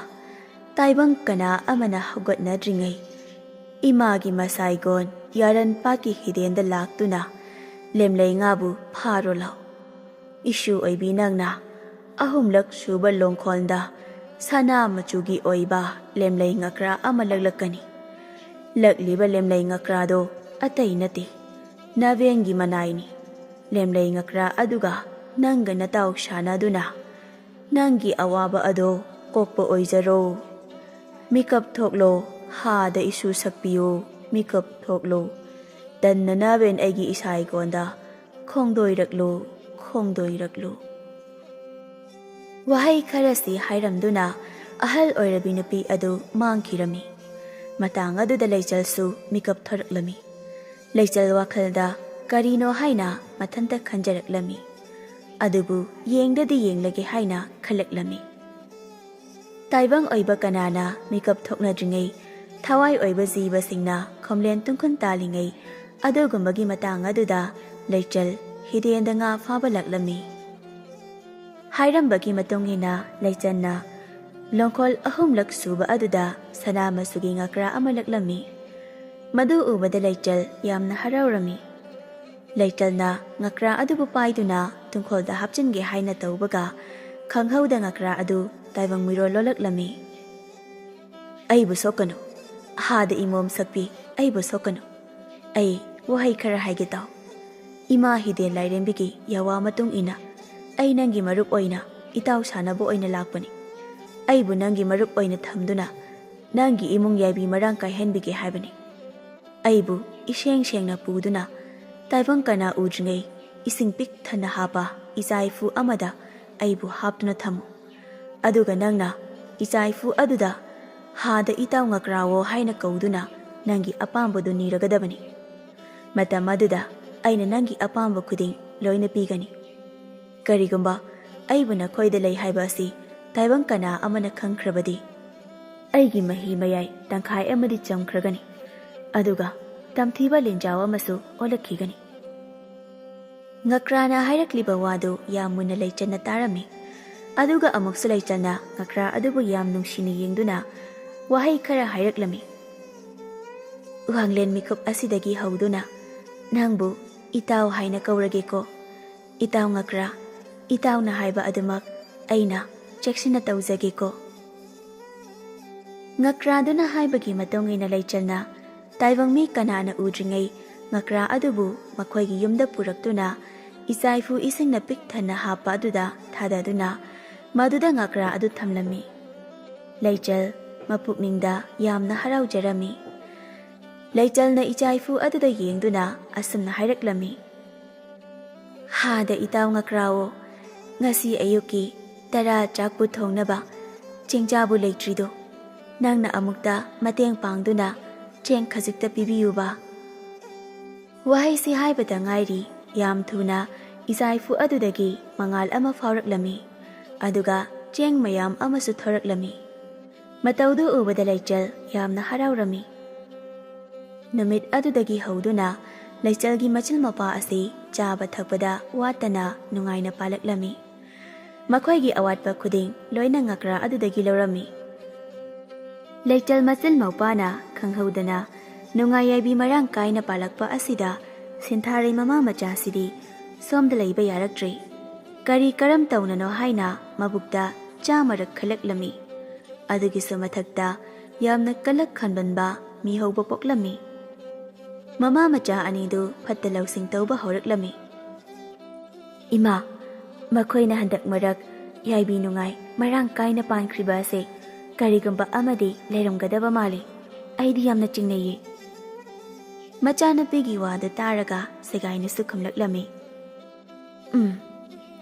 ꯇꯥꯏꯕꯪ ꯀꯅꯥ ꯑꯃꯅ ꯍꯧꯒꯠꯅꯗ꯭ꯔꯤꯉꯩ ꯏꯃꯥꯒꯤ ꯃꯁꯥꯏꯒꯣꯟ ꯌꯥꯔꯟꯄꯥꯠꯀꯤ ꯍꯤꯗꯦꯟꯗ ꯂꯥꯛꯇꯨꯅ ꯂꯦꯝꯂꯩ ꯉꯥꯕꯨ ꯐꯥꯔꯣ ꯂꯥꯎ꯫ ꯏꯁꯨ ꯑꯣꯏꯕꯤ ꯅꯪꯅ ꯑꯍꯨꯝꯂꯛ ꯁꯨꯕ ꯂꯣꯡꯈꯣꯜꯗ ꯁꯅꯥ ꯃꯆꯨꯒꯤ ꯑꯣꯏꯕ ꯂꯦꯝꯂꯩ ꯉꯀ꯭ꯔꯥ ꯑꯃ ꯂꯛꯂꯛꯀꯅꯤ꯫ ꯂꯛꯂꯤꯕ ꯂꯦꯝꯂꯩ ꯉꯀ꯭ꯔꯥꯗꯣ ꯑꯇꯩ ꯅꯠꯇꯦ, ꯅꯕꯦꯟꯒꯤ ꯃꯅꯥꯏꯅꯤ꯫ ꯂꯦꯝꯂꯩ ꯉꯀ꯭ꯔꯥ ꯑꯗꯨꯒ ꯅꯪꯒ ꯅꯇꯥꯎ ꯁꯥꯟꯅꯗꯨꯅ ꯅꯪꯒꯤ ꯑꯋꯥꯕ ꯑꯗꯣ ꯀꯣꯛꯄ ꯑꯣꯏꯖꯔꯣ꯫ ꯃꯤꯀꯞ ꯊꯣꯛꯂꯣ, ꯍꯥꯗ ꯏꯁꯨ ꯁꯛꯄꯤꯌꯨ, ꯃꯤꯀꯞ ꯊꯣꯛꯂꯣ꯫ ꯇꯟꯅ ꯅꯕꯦꯟ ꯑꯩꯒꯤ ꯏꯁꯥꯏꯒꯣꯟꯗ ꯈꯣꯡꯗꯣꯏꯔꯛꯂꯨ, ꯈꯣꯡꯗꯣꯏꯔꯛꯂꯨ꯫" ꯋꯥꯍꯩ ꯈꯔꯁꯤ ꯍꯥꯏꯔꯝꯗꯨꯅ ꯑꯍꯜ ꯑꯣꯏꯔꯕꯤ ꯅꯨꯄꯤ ꯑꯗꯨ ꯃꯥꯡꯈꯤꯔꯝꯃꯤ꯫ ꯃꯇꯥꯡ ꯑꯗꯨꯗ ꯂꯩꯆꯜꯁꯨ ꯃꯤꯀꯞ ꯊꯣꯔꯛꯂꯝꯃꯤ꯫ ꯂꯩꯆꯜ ꯋꯥꯈꯜꯗ ꯀꯔꯤꯅꯣ ꯍꯥꯏꯅ ꯃꯊꯟꯇ ꯈꯟꯖꯔꯛꯂꯝꯃꯤ꯫ ꯑꯗꯨꯕꯨ ꯌꯦꯡꯗꯗꯤ ꯌꯦꯡꯂꯒꯦ ꯍꯥꯏꯅ ꯈꯜꯂꯛꯂꯝꯃꯤ꯫ ꯇꯥꯏꯕꯪ ꯑꯣꯏꯕ ꯀꯅꯥꯅ ꯃꯤꯀꯞ ꯊꯣꯛꯅꯗ꯭ꯔꯤꯉꯩ, ꯊꯋꯥꯏ ꯑꯣꯏꯕ ꯖꯤꯕꯁꯤꯡꯅ ꯈꯣꯝꯂꯦꯟ ꯇꯨꯡꯈꯨꯟ ꯇꯥꯜꯂꯤꯉꯩ, ꯑꯗꯨꯒꯨꯝꯕꯒꯤ ꯃꯇꯥꯡ ꯑꯗꯨꯗ ꯂꯩꯆꯜ ꯍꯤꯗꯦꯟꯗ ꯉꯥ ꯐꯥꯕ ꯂꯥꯛꯂꯝꯃꯤ꯫ ꯍꯥꯏꯔꯝꯕꯒꯤ ꯃꯇꯨꯡ ꯏꯟꯅ ꯂꯩꯆꯟꯅ ꯂꯣꯡꯈꯣꯜ ꯑꯍꯨꯝꯂꯛ ꯁꯨꯕ ꯑꯗꯨꯗ ꯁꯅꯥ ꯃꯆꯨꯒꯤ ꯉꯀ꯭ꯔꯥ ꯑꯃ ꯂꯛꯂꯝꯃꯤ꯫ ꯃꯗꯨ ꯎꯕꯗ ꯂꯩꯆꯜ ꯌꯥꯝꯅ ꯍꯔꯥꯎꯔꯝꯃꯤ꯫ ꯂꯩꯆꯜꯅ ꯉꯀ꯭ꯔꯥ ꯑꯗꯨꯕꯨ ꯄꯥꯏꯗꯨꯅ ꯇꯨꯡꯈꯣꯜꯗ ꯍꯥꯞꯆꯤꯟꯒꯦ ꯍꯥꯏꯅ ꯇꯧꯕꯒ, ꯈꯪꯍꯧꯗ ꯉꯀ꯭ꯔꯥ ꯑꯗꯨ ꯇꯥꯏꯕꯪ ꯃꯤꯔꯣꯜ ꯂꯣꯜꯂꯛꯂꯝꯃꯤ꯫ "ꯑꯩꯕꯨ ꯁꯣꯛꯀꯅꯨ, ꯍꯥꯗ ꯏꯃꯣꯝ ꯁꯛꯄꯤ, ꯑꯩꯕꯨ ꯁꯣꯛꯀꯅꯨ꯫ ꯑꯩ ꯋꯥꯍꯩ ꯈꯔ ꯍꯥꯏꯒꯦ ꯇꯥꯎ꯫ ꯏꯃꯥ ꯍꯤꯗꯦꯟ ꯂꯥꯏꯔꯦꯝꯕꯤꯒꯤ ꯌꯥꯋꯥ ꯃꯇꯨꯡ ꯏꯟꯅ ꯑꯩ ꯅꯪꯒꯤ ꯃꯔꯨꯞ ꯑꯣꯏꯅ ꯏꯇꯥꯎ ꯁꯥꯟꯅꯕ ꯑꯣꯏꯅ ꯂꯥꯛꯄꯅꯤ꯫ ꯑꯩꯕꯨ ꯅꯪꯒꯤ ꯃꯔꯨꯞ ꯑꯣꯏꯅ ꯊꯝꯗꯨꯅ ꯅꯪꯒꯤ ꯏꯃꯨꯡ ꯌꯥꯏꯕꯤ ꯃꯔꯥꯡ ꯀꯥꯏꯍꯟꯕꯤꯒꯦ ꯍꯥꯏꯕꯅꯤ꯫ ꯑꯩꯕꯨ ꯏꯁꯦꯡ ꯁꯦꯡꯅ ꯄꯨꯗꯨꯅ ꯇꯥꯏꯕꯪ ꯀꯅꯥ ꯎꯗ꯭ꯔꯤꯉꯩ ꯏꯁꯤꯡ ꯄꯤꯛ ꯊꯟꯅ ꯍꯥꯞꯄ ꯏꯆꯥ ꯏꯐꯨ ꯑꯃꯗ ꯑꯩꯕꯨ ꯍꯥꯞꯇꯨꯅ ꯊꯝꯃꯨ꯫ ꯑꯗꯨꯒ ꯅꯪꯅ ꯏꯆꯥ ꯏꯐꯨ ꯑꯗꯨꯗ ꯍꯥꯗ ꯏꯇꯥꯎ ꯉꯀ꯭ꯔꯥꯋꯣ ꯍꯥꯏꯅ ꯀꯧꯗꯨꯅ ꯅꯪꯒꯤ ꯑꯄꯥꯝꯕꯗꯨ ꯅꯤꯔꯒꯗꯕꯅꯤ꯫ ꯃꯇꯝ ꯑꯗꯨꯗ ꯑꯩꯅ ꯅꯪꯒꯤ ꯑꯄꯥꯝꯕ ꯈꯨꯗꯤꯡ ꯂꯣꯏꯅ ꯄꯤꯒꯅꯤ꯫ ꯀꯔꯤꯒꯨꯝꯕ ꯑꯩꯕꯨ ꯅꯈꯣꯏꯗ ꯂꯩ ꯍꯥꯏꯕ ꯑꯁꯤ ꯇꯥꯏꯕꯪ ꯀꯅꯥ ꯑꯃꯅ ꯈꯪꯈ꯭ꯔꯕꯗꯤ, ꯑꯩꯒꯤ ꯃꯍꯤ ꯃꯌꯥꯏ ꯇꯪꯈꯥꯏ ꯑꯃꯗꯤ ꯆꯝꯈ꯭ꯔꯒꯅꯤ, ꯑꯗꯨꯒ ꯇꯝꯊꯤꯕ ꯂꯤꯟꯖꯥꯎ ꯑꯃꯁꯨ ꯑꯣꯜꯂꯛꯈꯤꯒꯅꯤ꯫" ꯉꯀ꯭ꯔꯥꯅ ꯍꯥꯏꯔꯛꯂꯤꯕ ꯋꯥꯗꯨ ꯌꯥꯝ ꯃꯨꯟꯅ ꯂꯩꯆꯟꯅ ꯇꯥꯔꯝꯃꯤ꯫ ꯑꯗꯨꯒ ꯑꯃꯨꯛꯁꯨ ꯂꯩꯆꯟꯅ ꯉꯀ꯭ꯔꯥ ꯑꯗꯨꯕꯨ ꯌꯥꯝ ꯅꯨꯡꯁꯤꯅ ꯌꯦꯡꯗꯨꯅ ꯋꯥꯍꯩ ꯈꯔ ꯍꯥꯏꯔꯛꯂꯝꯃꯤ꯫ "ꯋꯥꯡꯂꯦꯟ ꯃꯤꯀꯨꯞ ꯑꯁꯤꯗꯒꯤ ꯍꯧꯗꯨꯅ ꯅꯪꯕꯨ ꯏꯇꯥꯎ ꯍꯥꯏꯅ ꯀꯧꯔꯒꯦꯀꯣ꯫ ꯏꯇꯥꯎ ꯉꯀ꯭ꯔꯥ, ꯏꯇꯥꯎꯅ ꯍꯥꯏꯕ ꯑꯗꯨꯃꯛ ꯑꯩꯅ ꯆꯦꯛꯁꯤꯟꯅ ꯇꯧꯖꯒꯦꯀꯣ꯫" ꯉꯀ꯭ꯔꯥꯗꯨꯅ ꯍꯥꯏꯕꯒꯤ ꯃꯇꯨꯡ ꯏꯟꯅ ꯂꯩꯆꯜꯅ ꯇꯥꯏꯕꯪ ꯃꯤ ꯀꯅꯥꯅ ꯎꯗ꯭ꯔꯤꯉꯩ ꯉꯀ꯭ꯔꯥ ꯑꯗꯨꯕꯨ ꯃꯈꯣꯏꯒꯤ ꯌꯨꯝꯗ ꯄꯨꯔꯛꯇꯨꯅ ꯏꯆꯥ ꯏꯐꯨ ꯏꯁꯤꯡꯅ ꯄꯤꯛ ꯊꯟꯅ ꯍꯥꯞꯄ ꯑꯗꯨꯗ ꯊꯥꯗꯗꯨꯅ ꯃꯗꯨꯗ ꯉꯀ꯭ꯔꯥ ꯑꯗꯨ ꯊꯝꯂꯝꯃꯤ꯫ ꯂꯩꯆꯜ ꯃꯄꯨꯛꯅꯤꯡꯗ ꯌꯥꯝꯅ ꯍꯔꯥꯎꯖꯔꯝꯃꯤ꯫ ꯂꯩꯆꯜꯅ ꯏꯆꯥ ꯏꯐꯨ ꯑꯗꯨꯗ ꯌꯦꯡꯗꯨꯅ ꯑꯁꯨꯝꯅ ꯍꯥꯏꯔꯛꯂꯝꯃꯤ, "ꯍꯥꯗ ꯏꯇꯥꯎ ꯉꯀ꯭ꯔꯥꯋꯣ, ꯉꯁꯤ ꯑꯌꯨꯛꯀꯤ ꯇꯔꯥ ꯆꯥꯛꯄꯨ ꯊꯣꯡꯅꯕ ꯆꯦꯡꯖꯥꯕꯨ ꯂꯩꯇ꯭ꯔꯤꯗꯣ, ꯅꯪꯅ ꯑꯃꯨꯛꯇ ꯃꯇꯦꯡ ꯄꯥꯡꯗꯨꯅ ꯆꯦꯡ ꯈꯖꯤꯛꯇ ꯄꯤꯕꯤꯌꯨꯕ꯫" ꯋꯥꯍꯩꯁꯤ ꯍꯥꯏꯕꯗ ꯉꯥꯏꯔꯤ, ꯌꯥꯝ ꯊꯨꯅ ꯏꯆꯥ ꯏꯐꯨ ꯑꯗꯨꯗꯒꯤ ꯃꯉꯥꯜ ꯑꯃ ꯐꯥꯎꯔꯛꯂꯝꯃꯤ, ꯑꯗꯨꯒ ꯆꯦꯡ ꯃꯌꯥꯝ ꯑꯃꯁꯨ ꯊꯣꯔꯛꯂꯝꯃꯤ꯫ ꯃꯇꯧꯗꯨ ꯎꯕꯗ ꯂꯩꯆꯜ ꯌꯥꯝꯅ ꯍꯔꯥꯎꯔꯝꯃꯤ꯫ ꯅꯨꯃꯤꯠ ꯑꯗꯨꯗꯒꯤ ꯍꯧꯗꯨꯅ ꯂꯩꯆꯜꯒꯤ ꯃꯆꯤꯜ ꯃꯧꯄꯥ ꯑꯁꯤ ꯆꯥꯕ ꯊꯛꯄꯗ ꯋꯥꯠꯇꯅ ꯅꯨꯡꯉꯥꯏꯅ ꯄꯥꯜꯂꯛꯂꯝꯃꯤ꯫ ꯃꯈꯣꯏꯒꯤ ꯑꯋꯥꯠꯄ ꯈꯨꯗꯤꯡ ꯂꯣꯏꯅ ꯉꯀ꯭ꯔꯥ ꯑꯗꯨꯗꯒꯤ ꯂꯧꯔꯝꯃꯤ꯫ ꯂꯩꯆꯜ ꯃꯆꯤꯜ ꯃꯧꯄꯥꯅ ꯈꯪꯍꯧꯗꯅ ꯅꯨꯡꯉꯥꯏ ꯌꯥꯏꯕꯤ ꯃꯔꯥꯡ ꯀꯥꯏꯅ ꯄꯥꯜꯂꯛꯄ ꯑꯁꯤꯗ ꯁꯤꯟꯊꯥꯔꯩ ꯃꯃꯥ ꯃꯆꯥꯁꯤꯗꯤ ꯁꯣꯝꯗ ꯂꯩꯕ ꯌꯥꯔꯛꯇ꯭ꯔꯦ꯫ ꯀꯔꯤ ꯀꯔꯝ ꯇꯧꯅꯅꯣ ꯍꯥꯏꯅ ꯃꯕꯨꯛꯇ ꯆꯥꯃꯔꯛ ꯈꯜꯂꯛꯂꯝꯃꯤ꯫ ꯑꯗꯨꯒꯤꯁꯨ ꯃꯊꯛꯇ ꯌꯥꯝꯅ ꯀꯂꯛ ꯈꯟꯕꯟꯕ ꯃꯤꯍꯧꯕ ꯄꯣꯛꯂꯝꯃꯤ꯫ ꯃꯃꯥ ꯃꯆꯥ ꯑꯅꯤꯗꯨ ꯐꯠꯇ ꯂꯧꯁꯤꯡ ꯇꯧꯕ ꯍꯧꯔꯛꯂꯝꯃꯤ꯫ "ꯏꯃꯥ, ꯃꯈꯣꯏꯅ ꯍꯟꯗꯛ ꯃꯔꯛ ꯌꯥꯏꯕꯤ ꯅꯨꯡꯉꯥꯏ ꯃꯔꯥꯡ ꯀꯥꯏꯅ ꯄꯥꯟꯈ꯭ꯔꯤꯕ ꯑꯁꯦ ꯀꯔꯤꯒꯨꯝꯕ ꯑꯃꯗꯤ ꯂꯩꯔꯝꯒꯗꯕ ꯃꯥꯜꯂꯤ꯫ ꯑꯩꯗꯤ ꯌꯥꯝꯅ ꯆꯤꯡꯅꯩꯌꯦ꯫" ꯃꯆꯥꯅꯨꯄꯤꯒꯤ ꯋꯥꯗꯨ ꯇꯥꯔꯒ ꯁꯦꯒꯥꯏꯅꯁꯨ ꯈꯨꯝꯂꯛꯂꯝꯃꯤ꯫ "ꯎꯝ,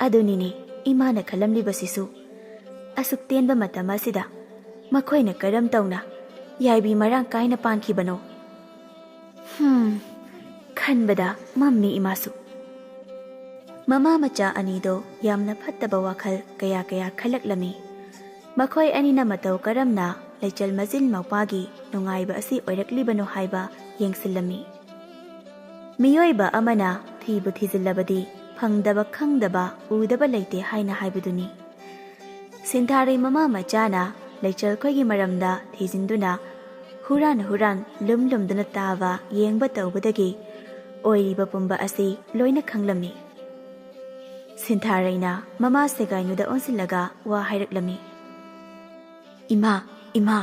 ꯑꯗꯨꯅꯤꯅꯦ ꯏꯃꯥꯅ ꯈꯜꯂꯝꯂꯤꯕꯁꯤꯁꯨ꯫ ꯑꯁꯨꯛ ꯇꯦꯟꯕ ꯃꯇꯝ ꯑꯁꯤꯗ ꯃꯈꯣꯏꯅ ꯀꯔꯝ ꯇꯧꯅ ꯌꯥꯏꯕꯤ ꯃꯔꯥꯡ ꯀꯥꯏꯅ ꯄꯥꯟꯈꯤꯕꯅꯣ? ꯍꯝ, ꯈꯟꯕꯗ ꯃꯝꯃꯤ ꯏꯃꯥꯁꯨ꯫" ꯃꯃꯥ ꯃꯆꯥ ꯑꯅꯤꯗꯣ ꯌꯥꯝꯅ ꯐꯠꯇꯕ ꯋꯥꯈꯜ ꯀꯌꯥ ꯀꯌꯥ ꯈꯜꯂꯛꯂꯝꯃꯤ꯫ ꯃꯈꯣꯏ ꯑꯅꯤꯅ ꯃꯇꯧ ꯀꯔꯝꯅ ꯂꯩꯆꯜ ꯃꯆꯤꯟ ꯃꯧꯄꯥꯒꯤ ꯅꯨꯡꯉꯥꯏꯕ ꯑꯁꯤ ꯑꯣꯏꯔꯛꯂꯤꯕꯅꯣ ꯍꯥꯏꯕ ꯌꯦꯡꯁꯤꯜꯂꯝꯃꯤ꯫ ꯃꯤꯑꯣꯏꯕ ꯑꯃꯅ ꯊꯤꯕꯨ ꯊꯤꯖꯤꯜꯂꯕꯗꯤ ꯐꯪꯗꯕ ꯈꯪꯗꯕ ꯎꯗꯕ ꯂꯩꯇꯦ ꯍꯥꯏꯅ ꯍꯥꯏꯕꯗꯨꯅꯤ꯫ ꯁꯤꯟꯊꯥꯔꯩ ꯃꯃꯥ ꯃꯆꯥꯅ ꯂꯩꯆꯜꯈꯣꯏꯒꯤ ꯃꯔꯝꯗ ꯊꯤꯖꯤꯟꯗꯨꯅ ꯍꯨꯔꯥꯟ ꯍꯨꯔꯥꯟ ꯂꯨꯝ ꯂꯨꯝꯗꯨꯅ ꯇꯥꯕ ꯌꯦꯡꯕ ꯇꯧꯕꯗꯒꯤ ꯑꯣꯏꯔꯤꯕ ꯄꯨꯝꯕ ꯑꯁꯤ ꯂꯣꯏꯅ ꯈꯪꯂꯝꯃꯤ꯫ ꯁꯤꯟꯊꯥꯔꯩꯅ ꯃꯃꯥ ꯁꯦꯒꯥꯏꯅꯨꯗ ꯑꯣꯟꯁꯤꯜꯂꯒ ꯋꯥ ꯍꯥꯏꯔꯛꯂꯝꯃꯤ꯫ "ꯏꯃꯥ, ꯏꯃꯥ,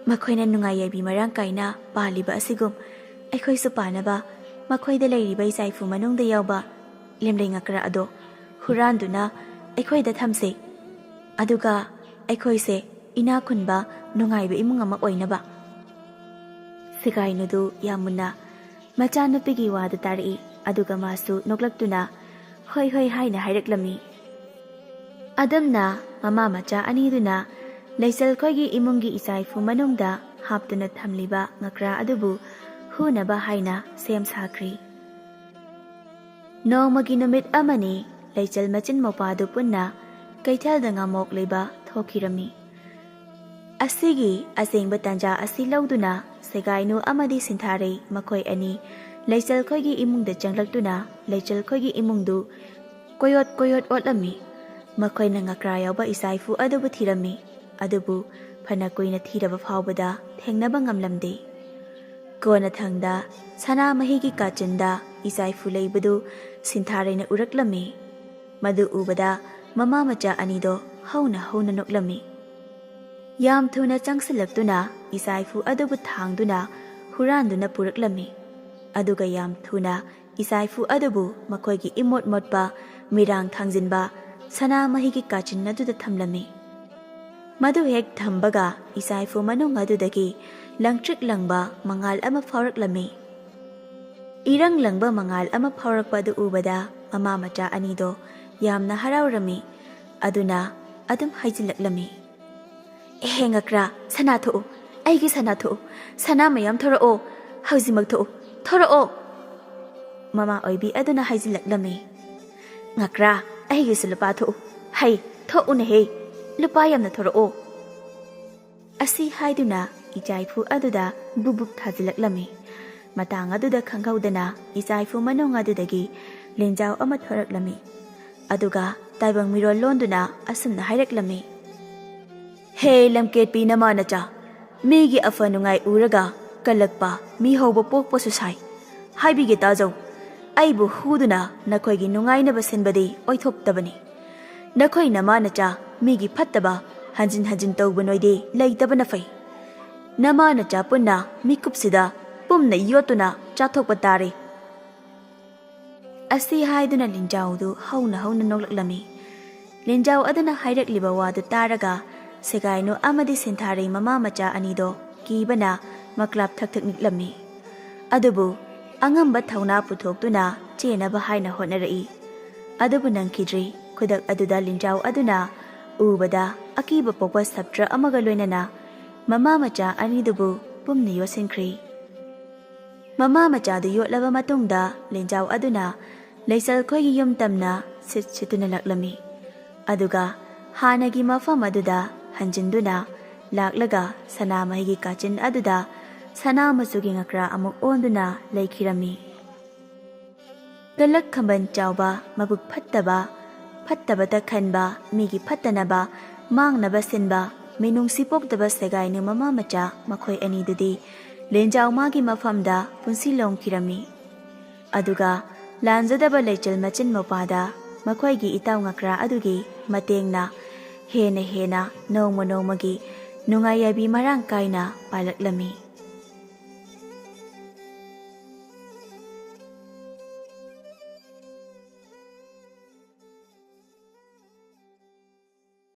ꯃꯈꯣꯏꯅ ꯅꯨꯡꯉꯥꯏ ꯌꯥꯏꯕꯤ ꯃꯔꯥꯡ ꯀꯥꯏꯅ ꯄꯥꯜꯂꯤꯕ ꯑꯁꯤꯒꯨꯝ ꯑꯩꯈꯣꯏꯁꯨ ꯄꯥꯟꯅꯕ ꯃꯈꯣꯏꯗ ꯂꯩꯔꯤꯕ ꯏꯆꯥ ꯏꯐꯨ ꯃꯅꯨꯡꯗ ꯌꯥꯎꯕ ꯂꯦꯝꯂꯩ ꯉꯀ꯭ꯔꯥ ꯑꯗꯣ ꯍꯨꯔꯥꯟꯗꯨꯅ ꯑꯩꯈꯣꯏꯗ ꯊꯝꯁꯦ꯫ ꯑꯗꯨꯒ ꯑꯩꯈꯣꯏꯁꯦ ꯏꯅꯥꯛ ꯈꯨꯟꯕ ꯅꯨꯡꯉꯥꯏꯕ ꯏꯃꯨꯡ ꯑꯃ ꯑꯣꯏꯅꯕ꯫" ꯁꯦꯒꯥꯏꯅꯨꯗꯨ ꯌꯥꯝ ꯃꯨꯟꯅ ꯃꯆꯥꯅꯨꯄꯤꯒꯤ ꯋꯥꯗꯨ ꯇꯥꯔꯛꯏ꯫ ꯑꯗꯨꯒ ꯃꯥꯁꯨ ꯅꯣꯛꯂꯛꯇꯨꯅ "ꯍꯣꯏ, ꯍꯣꯏ" ꯍꯥꯏꯅ ꯍꯥꯏꯔꯛꯂꯝꯃꯤ꯫ ꯑꯗꯨꯝꯅ ꯃꯃꯥ ꯃꯆꯥ ꯑꯅꯤꯗꯨꯅ ꯂꯩꯆꯜꯈꯣꯏꯒꯤ ꯏꯃꯨꯡꯒꯤ ꯏꯆꯥ ꯏꯐꯨ ꯃꯅꯨꯡꯗ ꯍꯥꯞꯇꯨꯅ ꯊꯝꯂꯤꯕ ꯉꯀ꯭ꯔꯥ ꯑꯗꯨꯕꯨ ꯍꯨꯅꯕ ꯍꯥꯏꯅ ꯁꯦꯝ ꯁꯥꯈ꯭ꯔꯤ꯫ ꯅꯣꯡꯃꯒꯤ ꯅꯨꯃꯤꯠ ꯑꯃꯅꯤ ꯂꯩꯆꯜ ꯃꯆꯤꯟ ꯃꯧꯄꯥꯗꯨ ꯄꯨꯟꯅ ꯀꯩꯊꯦꯜꯗ ꯉꯥꯃꯣꯛ ꯂꯩꯕ ꯊꯣꯛꯈꯤꯔꯝꯃꯤ꯫ ꯑꯁꯤꯒꯤ ꯑꯁꯦꯡꯕ ꯇꯥꯟꯖꯥ ꯑꯁꯤ ꯂꯧꯗꯨꯅ ꯁꯦꯒꯥꯏꯅꯨ ꯑꯃꯗꯤ ꯁꯤꯟꯊꯥꯔꯩ ꯃꯈꯣꯏ ꯑꯅꯤ ꯂꯩꯆꯜꯈꯣꯏꯒꯤ ꯏꯃꯨꯡꯗ ꯆꯪꯂꯛꯇꯨꯅ ꯂꯩꯆꯜꯈꯣꯏꯒꯤ ꯏꯃꯨꯡꯗꯨ ꯀꯣꯌꯣꯠ ꯀꯣꯌꯣꯠ ꯑꯣꯠꯂꯝꯃꯤ꯫ ꯃꯈꯣꯏꯅ ꯉꯀ꯭ꯔꯥ ꯌꯥꯎꯕ ꯏꯆꯥ ꯏꯐꯨ ꯑꯗꯨꯕꯨ ꯊꯤꯔꯝꯃꯤ, ꯑꯗꯨꯕꯨ ꯐꯅ ꯀꯨꯏꯅ ꯊꯤꯔꯕ ꯐꯥꯎꯕꯗ ꯊꯦꯡꯅꯕ ꯉꯝꯂꯝꯗꯦ꯫ ꯀꯣꯟꯅꯊꯪꯗ ꯁꯅꯥ ꯃꯍꯤꯒꯤ ꯀꯥꯆꯤꯟꯗ ꯏꯆꯥ ꯏꯐꯨ ꯂꯩꯕꯗꯨ ꯁꯤꯟꯊꯥꯔꯩꯅ ꯎꯔꯛꯂꯝꯃꯤ꯫ ꯃꯗꯨ ꯎꯕꯗ ꯃꯃꯥ ꯃꯆꯥ ꯑꯅꯤꯗꯣ ꯍꯧꯅ ꯍꯧꯅ ꯅꯣꯛꯂꯝꯃꯤ꯫ ꯌꯥꯝ ꯊꯨꯅ ꯆꯪꯁꯤꯜꯂꯛꯇꯨꯅ ꯏꯆꯥ ꯏꯐꯨ ꯑꯗꯨꯕꯨ ꯊꯥꯡꯗꯨꯅ ꯍꯨꯔꯥꯟꯗꯨꯅ ꯄꯨꯔꯛꯂꯝꯃꯤ꯫ ꯑꯗꯨꯒ ꯌꯥꯝ ꯊꯨꯅ ꯏꯆꯥ ꯏꯐꯨ ꯑꯗꯨꯕꯨ ꯃꯈꯣꯏꯒꯤ ꯏꯃꯣꯠ ꯃꯣꯠꯄ ꯃꯤꯔꯥꯡ ꯊꯥꯡꯖꯤꯟꯕ ꯁꯅꯥ ꯃꯍꯤꯒꯤ ꯀꯥꯆꯤꯟ ꯑꯗꯨꯗ ꯊꯝꯂꯝꯃꯤ꯫ ꯃꯗꯨ ꯍꯦꯛ ꯊꯝꯕꯒ ꯏꯆꯥ ꯏꯐꯨ ꯃꯅꯨꯡ ꯑꯗꯨꯗꯒꯤ ꯂꯪꯇ꯭ꯔꯤꯛ ꯂꯪꯕ ꯃꯉꯥꯜ ꯑꯃ ꯐꯥꯎꯔꯛꯂꯝꯃꯤ꯫ ꯏꯔꯪ ꯂꯪꯕ ꯃꯉꯥꯜ ꯑꯃ ꯐꯥꯎꯔꯛꯄ ꯑꯗꯨ ꯎꯕꯗ ꯃꯃꯥ ꯃꯆꯥ ꯑꯅꯤꯗꯣ ꯌꯥꯝꯅ ꯍꯔꯥꯎꯔꯝꯃꯤ꯫ ꯑꯗꯨꯅ ꯑꯗꯨꯝ ꯍꯥꯏꯖꯤꯜꯂꯛꯂꯝꯃꯤ, "ꯑꯦꯍꯦ ꯉꯀ꯭ꯔꯥ, ꯁꯅꯥ ꯊꯣꯛꯎ, ꯑꯩꯒꯤ ꯁꯅꯥ ꯊꯣꯛꯎ, ꯁꯅꯥ ꯃꯌꯥꯝ ꯊꯣꯔꯛꯑꯣ, ꯍꯧꯖꯤꯛꯃꯛ ꯊꯣꯛꯎ, ꯊꯣꯔꯛꯑꯣ!" ꯃꯃꯥ ꯑꯣꯏꯕꯤ ꯑꯗꯨꯅ ꯍꯥꯏꯖꯤꯜꯂꯛꯂꯝꯃꯤ, "ꯉꯀ꯭ꯔꯥ, ꯑꯩꯒꯤꯁꯨ ꯂꯨꯄꯥ ꯊꯣꯛꯎ, ꯍꯩ, ꯊꯣꯛꯎꯅꯦꯍꯦ, ꯂꯨꯄꯥ ꯌꯥꯝꯅ ꯊꯣꯔꯛꯑꯣ!" ꯑꯁꯤ ꯍꯥꯏꯗꯨꯅ ꯏꯆꯥ ꯏꯐꯨ ꯑꯗꯨꯗ ꯕꯨꯞ ꯕꯨꯞ ꯊꯥꯖꯤꯜꯂꯛꯂꯝꯃꯤ꯫ ꯃꯇꯥꯡ ꯑꯗꯨꯗ ꯈꯪꯍꯧꯗꯅ ꯏꯆꯥ ꯏꯐꯨ ꯃꯅꯨꯡ ꯑꯗꯨꯗꯒꯤ ꯂꯤꯟꯖꯥꯎ ꯑꯃ ꯊꯣꯔꯛꯂꯝꯃꯤ꯫ ꯑꯗꯨꯒ ꯇꯥꯏꯕꯪ ꯃꯤꯔꯣꯜ ꯂꯣꯟꯗꯨꯅ ꯑꯁꯨꯝꯅ ꯍꯥꯏꯔꯛꯂꯝꯃꯤ, "ꯍꯦ ꯂꯝꯀꯦꯠꯄꯤ ꯅꯃꯥ ꯅꯆꯥ, ꯃꯤꯒꯤ ꯑꯐ ꯅꯨꯡꯉꯥꯏ ꯎꯔꯒ ꯀꯜꯂꯛꯄ ꯃꯤ ꯍꯧꯕ ꯄꯣꯛꯄꯁꯨ ꯁꯥꯏ ꯍꯥꯏꯕꯤꯒꯦ ꯇꯥꯖꯧ꯫ ꯑꯩꯕꯨ ꯍꯨꯗꯨꯅ ꯅꯈꯣꯏꯒꯤ ꯅꯨꯡꯉꯥꯏꯅꯕ ꯁꯤꯟꯕꯗꯤ ꯑꯣꯏꯊꯣꯛꯇꯕꯅꯤ꯫ ꯅꯈꯣꯏ ꯅꯃꯥ ꯅꯆꯥ ꯃꯤꯒꯤ ꯐꯠꯇꯕ ꯍꯟꯖꯤꯟ ꯍꯟꯖꯤꯟ ꯇꯧꯕ ꯅꯣꯏꯗꯤ ꯂꯩꯇꯕꯅ ꯐꯩ꯫ ꯅꯃꯥ ꯅꯆꯥ ꯄꯨꯟꯅ ꯃꯤꯀꯨꯞꯁꯤꯗ ꯄꯨꯝꯅ ꯌꯣꯠꯇꯨꯅ ꯆꯥꯊꯣꯛꯄ ꯇꯥꯔꯦ꯫" ꯑꯁꯤ ꯍꯥꯏꯗꯨꯅ ꯂꯤꯟꯖꯥꯎꯗꯨ ꯍꯧꯅ ꯍꯧꯅ ꯅꯣꯛꯂꯛꯂꯝꯃꯤ꯫ ꯂꯤꯟꯖꯥꯎ ꯑꯗꯨꯅ ꯍꯥꯏꯔꯛꯂꯤꯕ ꯋꯥꯗꯨ ꯇꯥꯔꯒ ꯁꯦꯒꯥꯏꯅꯨ ꯑꯃꯗꯤ ꯁꯤꯟꯊꯥꯔꯩ ꯃꯃꯥ ꯃꯆꯥ ꯑꯅꯤꯗꯣ ꯀꯤꯕꯅ ꯃꯀ꯭ꯂꯥꯞ ꯊꯛ ꯊꯛ ꯅꯤꯛꯂꯝꯃꯤ꯫ ꯑꯗꯨꯕꯨ ꯑꯉꯝꯕ ꯊꯧꯅꯥ ꯄꯨꯊꯣꯛꯇꯨꯅ ꯆꯦꯟꯅꯕ ꯍꯥꯏꯅ ꯍꯣꯠꯅꯔꯛꯏ꯫ ꯑꯗꯨꯕꯨ ꯅꯪꯈꯤꯗ꯭ꯔꯤ꯫ ꯈꯨꯗꯛ ꯑꯗꯨꯗ ꯂꯤꯟꯖꯥꯎ ꯑꯗꯨꯅ ꯎꯕꯗ ꯑꯀꯤꯕ ꯄꯣꯛꯄ ꯁꯞꯇ꯭ꯔ ꯑꯃꯒ ꯂꯣꯏꯅꯅ ꯃꯃꯥ ꯃꯆꯥ ꯑꯅꯤꯗꯨꯕꯨ ꯄꯨꯝꯅ ꯌꯣꯠꯁꯤꯟꯈ꯭ꯔꯤ꯫ ꯃꯃꯥ ꯃꯆꯥꯗꯨ ꯌꯣꯠꯂꯕ ꯃꯇꯨꯡꯗ ꯂꯤꯟꯖꯥꯎ ꯑꯗꯨꯅ ꯂꯩꯆꯜꯈꯣꯏꯒꯤ ꯌꯨꯝ ꯇꯝꯅ ꯁꯤꯠ ꯁꯤꯠꯇꯨꯅ ꯂꯥꯛꯂꯝꯃꯤ꯫ ꯑꯗꯨꯒ ꯍꯥꯟꯅꯒꯤ ꯃꯐꯝ ꯑꯗꯨꯗ ꯍꯟꯖꯤꯟꯗꯨꯅ ꯂꯥꯛꯂꯒ ꯁꯅꯥꯃꯍꯤꯒꯤ ꯀꯥꯆꯤꯟ ꯑꯗꯨꯗ ꯁꯅꯥ ꯃꯆꯨꯒꯤ ꯉꯀ꯭ꯔꯥ ꯑꯃꯨꯛ ꯑꯣꯟꯗꯨꯅ ꯂꯩꯈꯤꯔꯝꯃꯤ꯫ ꯀꯂꯛ ꯈꯝꯕꯟ ꯆꯥꯎꯕ, ꯃꯕꯨꯛ ꯐꯠꯇꯕ, ꯐꯠꯇꯕꯇ ꯈꯟꯕ, ꯃꯤꯒꯤ ꯐꯠꯇꯅꯕ, ꯃꯥꯡꯅꯕ ꯁꯤꯟꯕ, ꯃꯤꯅꯨꯡꯁꯤ ꯄꯣꯛꯇꯕ ꯁꯦꯒꯥꯏꯅꯨ ꯃꯃꯥ ꯃꯆꯥ ꯃꯈꯣꯏ ꯑꯅꯤꯗꯨꯗꯤ ꯂꯦꯟꯖꯥꯎ ꯃꯥꯒꯤ ꯃꯐꯝꯗ ꯄꯨꯟꯁꯤ ꯂꯣꯡꯈꯤꯔꯝꯃꯤ꯫ ꯑꯗꯨꯒ ꯂꯥꯟꯖꯗꯕ ꯂꯩꯆꯤꯜ ꯃꯆꯤꯟ ꯃꯧꯄꯥꯗ ꯃꯈꯣꯏꯒꯤ ꯏꯇꯥꯎ ꯉꯀ꯭ꯔꯥ ꯑꯗꯨꯒꯤ ꯃꯇꯦꯡꯅ ꯍꯦꯟꯅ ꯍꯦꯟꯅ ꯅꯣꯡꯃ ꯅꯣꯡꯃꯒꯤ ꯅꯨꯡꯉꯥꯏ ꯌꯥꯏꯕꯤ ꯃꯔꯥꯡ ꯀꯥꯏꯅ ꯄꯥꯜꯂꯛꯂꯝꯃꯤ꯫